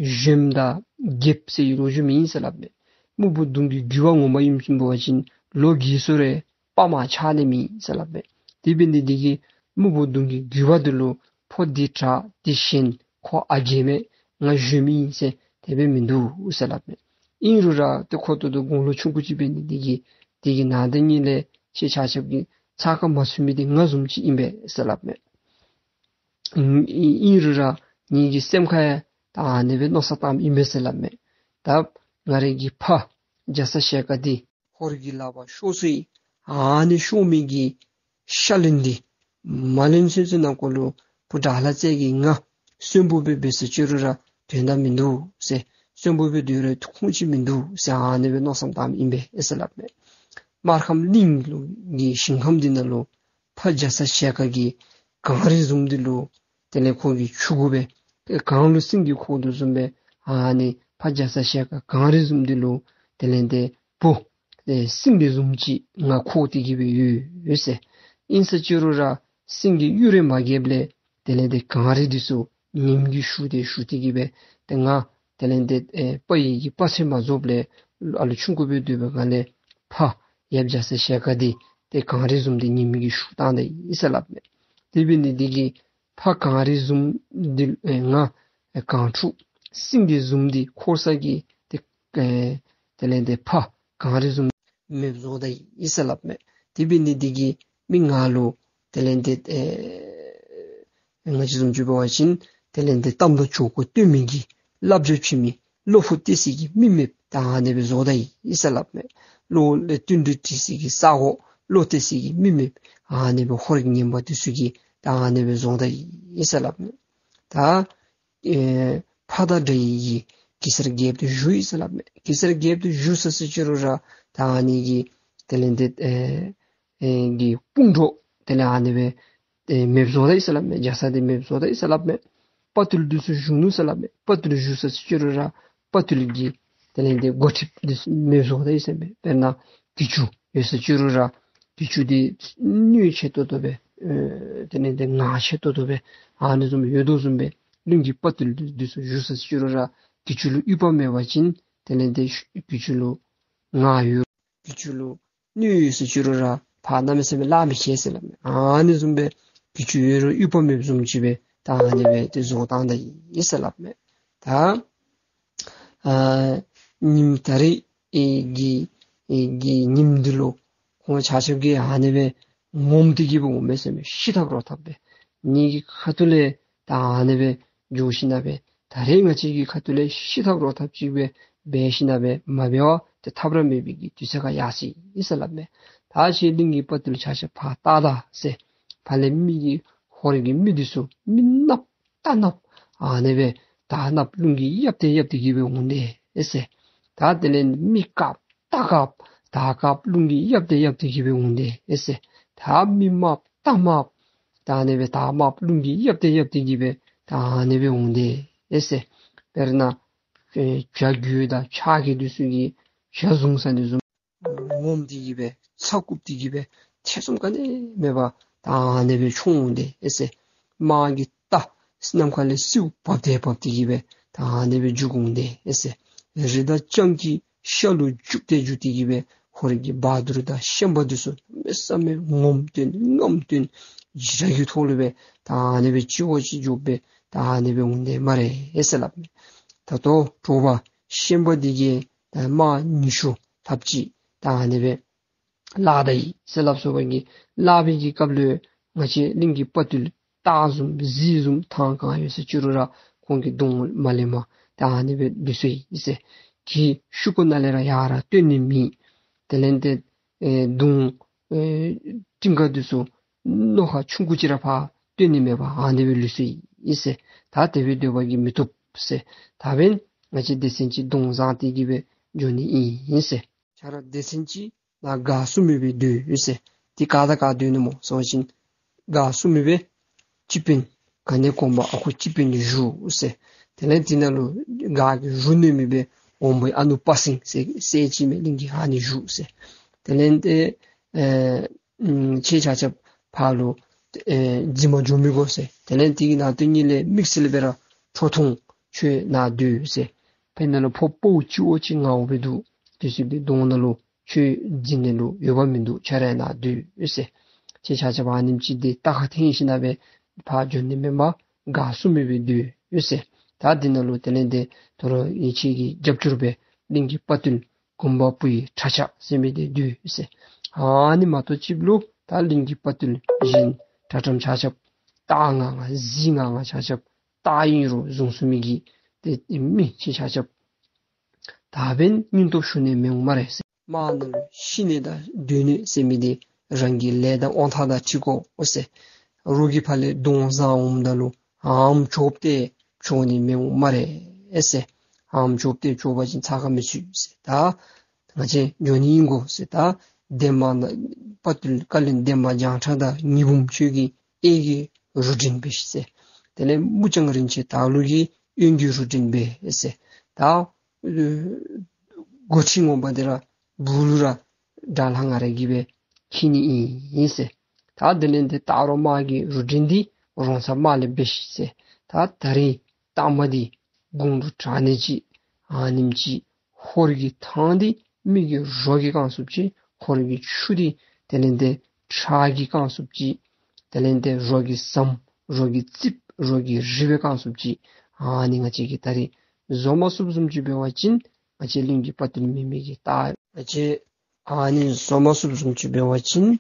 གཞོནམ་དང་རྒྱལཔོ་ཟེར་བའི་ལོ་རྒྱུས་མེད་ཟེར་སླབ་མས། སྨུག་པོ་གདོང་གི་རྒྱུད་པ་ངོ་མ་ཨིནམ་འབད་བ་ཅིན་ལོ་རྒས་སོང་རུང་དཔའ་མ་ཆགས་ནི་མེད་ཟེར་སླབ་མས། དེ་འབད་ནི་འདི་གིས་སྨུག་པོ་གདོང་གི་རྒྱུད་པ་འདི་ལུ་ཕོ་འདི་དྲག་འདི་ཞན་ཁོ་ཨ་རྒས་མས་ང་གཞོནམ་ཨིན་ཟེར་དེ་སྦེ་མིན་འདུག་ཟེར་སླབ་མས། ཨིན་རུང་ར་ཏེ་ཁོ་ད་ལྟོ་དགུང་ལོ་ཆུང་ཀུ་ཅིག་འབད་ནི་འདི་གིས་དེ་གི་ནང་དེ་ཉིད་ལས་ཁྱེད་ཆ་ཁྱབ་ཀྱིས་ཚ་ཁ་མ་ཚུད་མི་འདི་ང་བཟུམ་ཅིག་ཨིན་པས་ཟེར་སླབ་མས། ཨིན་ཨིན་རུང་ར་ངེ་གི་སེམས་ཁར་ཡང་ད་ཨ་ནི་སྦེ་མནོ་བསམ་བཏངམ་ཨིན་པས་ཟེར་སླབ་མས། ད་ང་རའི་གི་ཕ་རྒྱ་ཚ་ཞལ་དཀར་འདི་ཧོར་གྱི་ལག་པར་ཤོར་སོ་ཡི། ཨ་ནི་ཤོར་མི་གི་ཤ་ལན་འདི་མ་ལེན་ཚུན་ཚོད་ནང་འཁོད་ལུ་བུ་དགྲ་ལྷ་རྩེ་རྒྱལ་ང་གསོན་པོ་སྦེ་འབད་སོང་ཅི་རུང་ར་དོན་དག་མིན་འདུག་ཟེར། གསོན་པོ་སྦེ་སྡོད་རུང་ཁུངས་ཅིག་མིན་འདུག་ཟེར་ཨ་ནི་སྦེ་མནོ་བསམ་བཏངམ་ཨིན་པས་ཟེར་སླབ་མས། སྨར་ཁམས་གླིང་ལུ་གི་ཞིང་ཁམས་འདི་ནང་ལུ་ཕ་རྒྱ་ཚ་ཞལ་དཀར་གྱི་གངས་རི་བཟུམ་འདི་ལུ་དེ་ལས་ཁོ་གི་ཕྱུ་གུ་སྦེ་གངས་ལུ་སེང་གེ་འཁོགས་དོ་བཟུམ་སྦེ་ཨ་ནི་ཕ་རྒྱ་ཚ་ཞལ་དཀར་གངས་རི་བཟུམ་འདི་ལུ་དེ་ལས་ཏེ་བུ་ཨེ་སེང་གེ་བཟུམ་ཅིག་ང་འཁོགས་ཏེ་གི་སྦེ་ཡོད་ཡོད་ཟེར། ཨིན་ས་ཅི་རུང་ར་སེང་གེ་གཡུ་རལ་མ་རྒྱསཔ་ལས་དེ་ལས་ཏེ་གངས་རི་འདི་ཚུ་ཉིམ་གིས་ཞུ་སྟེ་ཞུ་སྟེ་གི་སྦེ་ཏེ་ང་དེ་ལས་ཏེ་ཨེ་དཔའ་ཡི་གི་དཔའ་རྩལ་མ་རྫོགསཔ་ལས་ཨ་ལུ་ཆུང་ཀུ་སྦེ་སྡོད་པའི་སྒང་ལས་ཕ་ཡབ་རྒྱ་ཚ་ཞལ་དཀར་འདི་ཏེ་གངས་རི་བཟུམ་འདི་ཉིམ་གིས་ཞུ་བཏང་ད་ཡི་ཟེར་སླབ་མས། དེ་འབད་ནི་འདི་གིས་ཕ་གངས་རི་བཟུམ་འདི་ཨེ་ང་ཨེ་གངས་ཕྲུག་སེང་གེ་བཟུམ་འདི་འཁོར་ས་གི་ཏེ་ཨེ་དེ་ལས་ཏེ་ཕ་གངས་རི་བཟུམ་མེདཔ་བཟོ་ད་ཡི་ཟེར་སླབ་མས། དེ་འབད་ནི་འདི་གིས་མི་ང་ལུ་དེ་ལས་ཏེ་ཨེ་ང་བཅས་བཟུམ་ཅིག་འབད་བ་ཅིན་དེ་ལས་ཏེ་གཏམ་དང་ཆོས་སྐོར་སྟོན་མི་གི་བསླབ་བྱ་བྱིན་མི་བློ་ཕུགས་གཏད་སའི་གི་མི་མེདཔ་ད་ཨ་ནི་སྦེ་བཟོ་ད་ཡི་ཟེར་སླབ་མས། བློ་ལས་བསྟུན་གྲོས་འདྲི་སའི་གི་ས་གོ་བློ་གཏད་སའི་གི་མི་མེདཔ་ཨ་ནི་སྦེ་ཧོར་གྱི་ངན་པ་འདི་ཚུ་གིས་ད་ཨ་ནི་སྦེ་བཟོ་ད་ཡི་ཟེར་སླབ་མས། ད་ཨེ་ཕ་དང་འདྲ་བའི་གི་གེ་སར་རྒྱལཔོ་འདི་བཞུགས་ཡི་ཟེར་སླབ་མས། གེ་སར་རྒྱལཔོ་འདི་བཞུགས་ས་ཅི་རུང་ར་ད་ཨ་ནི་གི་དེ་ལས་ཏེ་ཨེ་ཨེ་གི་དཔུང་གྲོགས་དེ་ལས་ཨ་ནི་སྦེ་ཏེ་མེདཔ་བཟོ་ད་ཡི་ཟེར་སླབ་མས། རྒྱ་ཚ་འདི་མེདཔ་བཟོ་ད་ཡི་ཟེར་སླབ་མས། དཔའ་བརྟུལ་འདི་ཚུ་བཞུགས་ནུག་ཟེར་སླབ་མས། དཔའ་བརྟུལ་བཞུགས་ས་ཅི་རུང་ར་དཔའ་བརྟུལ་གྱི་དེ་ལས་ཏེ་འགོ་ཁྲིདཔ་འདི་ཚུ་མེདཔ་བཟོ་ད་ཡི་ཟེར་མས། དཔེར་ན་གྱི་ཅུང་ཡོད་ས་ཅི་རུང་ར་གྱི་ཅུང་འདི་གནོད་ཆེ་ཏོག་ཏོ་སྦེ་ཨེ་དེ་ལས་ཏེ་ངར་ཆེ་ཏོག་ཏོ་སྦེ་ཨ་ནི་བཟུམ་ཡོད་དོ་བཟུམ་སྦེ་གླིང་གི་དཔའ་བརྟུལ་འདི་ཚུ་བཞུགས་ས་ཅི་རུང་ར་གྱི་ཅུང་ལུ་དབྱུག་པ་མེད་པ་ཅིན་དེ་ལས་ཏེ་གྱི་ཅུང་ལུ་ངར་ཡོད། གྱི་ཅུང་ལུ་གནོད་ཡོད་ས་ཅི་རུང་ར་ཕར་གནམ་མེད་ས་མེད་ལཱ་མི་ཁེལ་ཟེར་སླབ་མས། ཨ་ནི་བཟུམ་སྦེ་གྱི་ཅུང་ཡོད་རུང་དབྱུག་པ་མེདཔ་བཟུམ་ཅིག་སྦེ་ད་ཨ་ནི་སྦེ་ཏེ་བཟོ་བཏང་ད་ཡི་ཟེར་སླབ་མས། ད་ཨ་ཉིནམ་ད་རེས་ཨེ་གི་ཨེ་གི་ཉིནམ་འདི་ལུ་ཁོང་ཆ་ཁྱབ་ཀྱིས་ཨ་ནི་སྦེ་ངོམས་ཏེ་གི་སྦེ་འོང་མས་ཟེར་མས། ཤི་འཐབ་རོ་འཐབ་སྦེ་ངེ་གི་ཁ་ཐུག་ལས་ད་ཨ་ནི་སྦེ་འགྱོ་ཞིནམ་སྦེ་ད་རེས་ང་བཅས་ཀྱི་ཁ་ཐུག་ལས་ཤི་འཐབ་རོ་འཐབ་ཅིག་སྦེ་འབད་ཞིནམ་སྦེ་མ་འབད་བར་ཏེ་ཐབས་ར་མེད་པའི་གི་དུས་ཚོད་ཁར་ཡར་སོ་ཡི་ཟེར་སླབ་མས། ད་ཁྱེད་གླིང་གི་དཔའ་བརྟུལ་ཆ་ཁྱབ་ཕར་བལྟ་ད་ཟེར། ཕར་ལས་མི་གི་ཧོར་གྱི་མི་འདི་ཚུ་མི་གནགཔོ་རྟ་གནགཔོ་ཨ་ནི་སྦེ་དར་གནགཔོ་རླུང་གིས་གཡབ་སྟེ་གཡབ་སྟེ་གི་སྦེ་འོང་དེས་ཟེར། ད་དེ་ལས་མི་དཀརཔོ་རྟ་དཀརཔོ་དར་དཀརཔོ་རླུང་གིས་གཡབ་སྟེ་གཡབ་སྟེ་གི་སྦེ་འོང་དེས་ཟེར། ད་མི་དམརཔོ་རྟ་དམརཔོ་ད་ཨ་ནི་སྦེ་དར་དམརཔོ་རླུང་གིས་གཡབ་སྟེ་གཡབ་སྟེ་གི་སྦེ་ད་ཨ་ནི་སྦེ་འོང་དེས་ཟེར། དཔེར་ན་ཨེ་བྱ་རྒོད་དང་ཕྱག་གི་འདི་ཚུ་གིས་བྱ་བཟུང་ས་འདི་བཟུམ་ངོམས་ཏེ་གི་སྦེ་ཚ་རྐུབ་སྟེ་གི་སྦེ་ཐེ་ཚོམ་ག་ནི་མེད་པར་ད་ཨ་ནི་སྦེ་མཆོང་འོང་དེས་ཟེར། དམག་གི་རྟ་ནམ་མཁའ་ལས་སེརཝ་བབས་ཏེ་བབས་ཏེ་གི་སྦེ་ད་ཨ་ནི་སྦེ་རྒྱུག་འོང་དེས་ཟེར། རི་དྭགས་སྤྱང་ཀི་ཤ་ལུ་རྒྱུག་སྟེ་རྒྱུག་སྟེ་གི་སྦེ་ཧོར་གྱི་བ་དུར་དང་ཤན་པ་འདི་ཚུ་གནམ་མེད་ས་མེད་ངོམ་སྟོན་རྔམ་སྟོན་འཇིགས་སྐྲག་གི་ཐོག་ལུ་སྦེ་ད་ཨ་ནི་སྦེ་ཅིག་འོ་ཅིག་འགྱོ་སྦེ་ད་ཨ་ནི་སྦེ་འོང་དེས་སྨ་རེ་ཟེར་སླབ་མས། ད་ལྟོ་དྲོ་པ་ཤན་པ་འདི་གིས་ད་དམག་ཉི་ཤུ་ལྷགཔ་ཅིག་ད་ཨ་ནི་སྦེ་བརླག་ད་ཡི་ཟེར་སླབ་སོ་བ་གི་བརླག་པའི་གི་སྐབས་ལུ་ང་བཅས་གླིང་གི་དཔའ་བརྟུལ་སྟག་བཟུམ་གཟིག་བཟུམ་ཐང་གང་ཡོད་ས་ཅི་རུང་ར་ཁོང་གི་གདོང་མ་ལེན་པར་ད་ཨ་ནི་སྦེ་ལུས་སོ་ཡི་ཟེར། གྱི་ཤུབས་ཀྱི་ནང་ལས་ར་ཡར་ར་བཏོན་ནི་མེད། དེ་ལས་ཏེ་ཨེ་མདུང་ཨེ་སྤྲིན་དཀར་འདི་ཚུ་རྣོ་ཁ་ཆུང་ཀུ་ཅིག་ར་ཕར་བཏོན་ནི་མེད་པར་ཨ་ནི་སྦེ་ལུས་སོ་ཡི་ཟེར། ད་དེ་སྦེ་སྡོད་པ་གིས་མི་བཏུབ་ཟེར། ད་འབདན་ང་བཅས་སྡེ་ཚན་ཅིག་གདོང་བཟང་སྟེ་གི་སྦེ་འགྱོ་ནི་ཨིན་ཟེར། ཁྱེད་ར་སྡེ་ཚན་ཅིག་ནཱ་དགའ་བསུ་མེད་པའི་སྡོད་ཡོད་ཟེར། དེ་ག་དང་ག་སྡོད་ནི་སྨོ་ཟེར་བ་ཅིན་ ག་སུ་མེད་པའི་སྤྱི་དཔོན་ག་ནི་དགོངས་པ་ཨ་ཁུ་སྤྱི་དཔོན་བཞུགས་ཟེར། དེ་ལས་དེ་ནང་ལུ་ག་གི་བཞུགས་ནི་མེད་པའི་འོམ་བུའི་ཨ་ནུ་དཔའ་སེང་ཟེར་སྲས་ཅིག་མས། གླིང་གི་ཨ་ནི་བཞུགས་ཟེར། དེ་ལས་ཏེ་ཨེ་ཨམ་ཁྱེད་ཆ་ཁྱབ་ཕར་ལུ་ཨེ་འཛིན་མ་འགྱོ་མི་དགོ་ཟེར། དེ་ལས་དེ་གི་ནང་དོན་ཉིད་ལས་དམིགས་བསལ་སྦེ་ར་ཁྲོ་ཐུང་ཁྱོད་ནཱ་སྡོད་ཟེར། ཕར་ནང་ལུ་ཕོ་དཔའ་བོ་སྤྱི་བོ་ཅིག་ངར་བོ་སྦེ་འདུག། དེ་ཚུ་གི་གདོང་ནང་ལུ་ཁྱོད་འཛིང་ནི་ལུ་འོས་འབབ་མིན་འདུག། ཁྱོད་ར་ནཱ་སྡོད་ཟེར། ཁྱེད་ཆ་ཁྱབ་ཨ་ནེམ་ཅིག་འདི་རྟ་ཁར་འཐེན་ཞིནམ་ལས་ཕར་འགྱོ་ནི་མེན་པར་ག་སུ་མེད་པར་སྡོད་ཟེར། ད་འདི་ནང་ལུ་དེ་ལས་ཏེ་དོ་རུང་ཨེ་ཁྱེད་ཀྱི་རྒྱབ་སྐྱོར་སྦེ་གླིང་གི་དཔའ་བརྟུལ་གུང་པ་པུའི་ཁྲ་ཆགས་ཟེར་མི་འདི་སྡོད་ཟེར། ཨ་ནི་མ་གཏོགས་ཅིག་ལུ་ད་གླིང་གི་དཔའ་བརྟུལ་གཞན་དྲག་དྲགམ་ཆ་ཁྱབ་རྟ་ང་ང་གཟིག་ང་ང་ཆ་ཁྱབ་རྟ་ཨིན་རུང་བཟུང་ཚུགས་མི་གི་ཏེ་མི་ཁྱེད་ཆ་ཁྱབ་ད་འབདན་སྙིང་སྟོབས་ཞུ་ནི་མི་འོང་སྨ་རེ་ཟེར། དམག་ནང་ལུ་ཤི་ནི་དང་སྡོད་ནི་ཟེར་མི་འདི་རང་གི་ལས་དང་དབང་ཐང་དང་འཁྲིལ་དགོ་ཟེར། རོགས་ཀྱིས་ཕར་ལས་གདོང་བཟེད་འོངམ་ད་ལུ་ཨམ་ཅོག་སྟེ་ཅོག་ནི་མི་འོང་སྨ་རེ་ཟེར། ཨམ་ཅོག་སྟེ་ཅོག་པ་ཅིན་ཚ་ཁ་མི་ཚུད་ཟེར། ད་ང་བཅས་འགྱོ་ནི་ཨིན་གོ་ཟེར། ད་འདན་མ་དཔའ་བརྟུལ་བཀའ་བློན་འདན་མ་བྱང་ཁྲ་དང་ཉི་འབུམ་ཁྱོད་ཀྱི་གཡས་ཀྱི་རུ་འདྲེན་འབད་ཤིག་ཟེར། དེ་ལས་མུ་ལྕང་རིན་ཆེན་དར་ལུ་གི་གཡོན་གྱི་རུ་འདྲེན་འབད་ཟེར། ད་ཨེ་འགོ་ཁྲིད་ངོ་མ་འདི་ར་སྦུག་ལུ་ར་དགྲ་ལྷ་ང་ར་གིས་སྦེ་འཁྱིད་ནི་ཨིན་ཟེར། ད་དེ་ལས་ཏེ་སྟག་རོང་དམག་གི་རུ་འདྲེན་འདི་རོང་ཚ་དམག་ལས་འབད་ཤིག་ཟེར། ད་ད་རིས་སྟག་དམག་འདི་དགུང་ལུ་དྲག་ནི་ཅིག་ཨ་ནེམ་ཅིག་ཧོར་གྱི་ཐང་འདི་མི་གི་རོ་གིས་བཀང་ཚུགསཔ་ཅིག། ཧོར་གྱི་ཆུ་འདི་དེ་ལས་ཏེ་ཁྲག་གིས་བཀང་ཚུགསཔ་ཅིག། དེ་ལས་ཏེ་རོ་གིས་ཟམ་རོ་གིས་རྩིགཔ་རོ་གིས་རི་སྦེ་བཀང་ཚུགསཔ་ཅིག། ཨ་ནི་ང་བཅས་ཀྱིས་ད་རིས་བཟོ་མ་ཚུགསཔ་བཟུམ་ཅིག་འབད་བ་ཅིན་ང་བཅས་གླིང་གི་དཔའ་བརྟུལ་མེན་མི་གི་རྟགས། ང་བཅས་ཨ་ནི་བཟོ་མ་ཚུགསཔ་བཟུམ་ཅིག་འབད་བ་ཅིན་ང་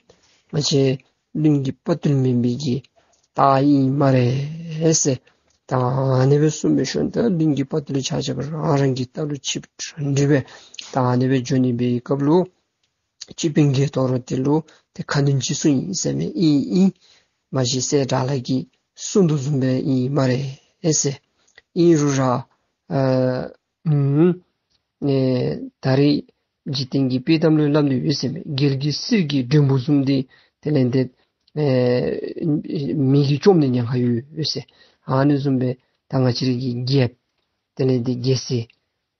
བཅས་གླིང་གི་དཔའ་བརྟུལ་མེན་མི་གི་རྟགས་ཨིན་སྨ་རེ་ཟེར། ད་ཨ་ནི་སྦེ་གསུངས་པའི་ཤུལ་ད་གླིང་གི་དཔའ་བརྟུལ་ཆ་ཁྱབ་རང་རང་གི་རྟ་ལུ་ཆིབས་དྲངས་ཏེ་སྦེ་ད་ཨ་ནི་སྦེ་འགྱོ་ནི་སྦེ་སྐབས་ལུ་སྤྱི་དཔོན་གྱིས་དོ་རུང་དེ་ལུ་ཏེ་ཁ་འདོན་ཅིག་གསུངས་ཡི་ཟེར་མས། ཨིན་ཨིན། མ་གཞི་སྲས་དགྲ་ལྷ་གིས་གསུངས་དོ་བཟུམ་སྦེ་ཨིན་སྨ་རེ་ཟེར། ཨིན་རུང་ར་ཨ་ཨུམ་ཨེ་ད་རིས་འཇིག་རྟེན་གྱི་དཔྱེ་གཏམ་ལུ་སླབ་ནི་ཡོད་ཟེར་མས། རྒྱལ་གྱི་གསེར་གྱི་མགྲོན་པོ་བཟུམ་འདི་དེ་ལས་ཏེ་ཨེ་མི་གིས་བཅོམ་ནི་ཉེན་ཁ་ཡོད་ཟེར། ཨ་ནི་བཟུམ་སྦེ་ད་ང་བཅས་རའི་གི་རྒྱལཔོ་དེ་ལས་ཏེ་རྒྱལ་སྲས་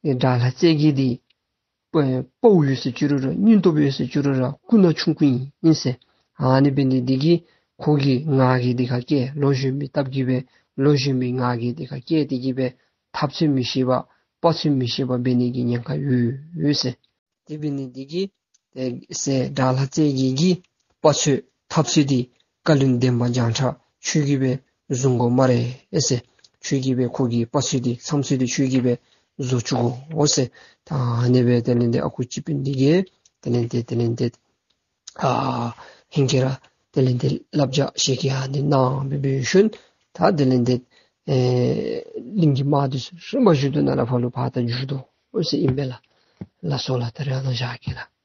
ཨེ་དགྲ་ལྷ་རྩེ་རྒྱལ་འདི་དཔའ་བོ་ཡོད་ཟེར་བཅུག་རུང་ར་སྙིང་སྟོབས་ཡོད་ཟེར་བཅུག་རུང་ར་སྐུ་ན་ཆུང་ཀུ་ཨིན་ཟེར། ཨ་ནི་འབད་ནི་འདི་གིས་ཁོ་གིས་ང་རྒྱལ་འདི་ཁར་བཀལ་ལོ་གཞོན་པའི་སྟབས་ཀྱིས་སྦེ་ལོ་གཞོན་པའི་ང་རྒྱལ་འདི་ཁར་བཀལ་ཏེ་གིས་སྦེ་འཐབ་རྩོད་མི་ཤེས་པ་དཔའ་རྩོད་མི་ཤེས་པ་འབད་ནི་གི་ཉེན་ཁ་ཡོད་ཟེར། དེ་འབད་ནི་འདི་གིས་ཏེ་སྲས་དགྲ་ལྷ་རྩེ་རྒྱལ་གྱི་དཔའ་རྩོད་འཐབ་རྩོད་འདི་བཀའ་བློན་འདན་མ་བྱང་ཁྲ་ཁྱོད་ཀྱིས་སྦེ་བཟུང་དགོ་སྨ་རེ་ཟེར། ཁྱོད་ཀྱིས་སྦེ་ཁོ་གི་དཔའ་རྩོད་འདི་མཚམས་ཚོད་འདི་ཁྱོད་ཀྱིས་སྦེ་བཟོ་བཅུག་དགོ་ཟེར། ད་ཨ་ནི་སྦེ་དེ་ལས་ཏེ་ཨ་ཁུ་སྤྱི་དཔོན་འདི་གིས་དེ་ལས་ཏེ་དེ་ལས་ཏེ་ཨ་ཧིང་གིས་ར་དེ་ལས་ཏེ་བསླབ་བྱ་ཞིག་གི་ཨ་ནི་གནང་སྦེ་འབད་ཞིནམ་ད་དེ་ལས་ཏེ་ཨེ་གླིང་གི་དམག་འདི་ཚུ་རིམ་པ་བཞིན་དུ་ནཱ་ལས་ཕར་ལུ་ཕར་ད་འགྱོ་དོ་ཟེར་ཨིན་པས་ལགས། ལགས་སོ་ལགས། ད་རེས་ཨ་ནཱ་བཞག་གེ་ལགས།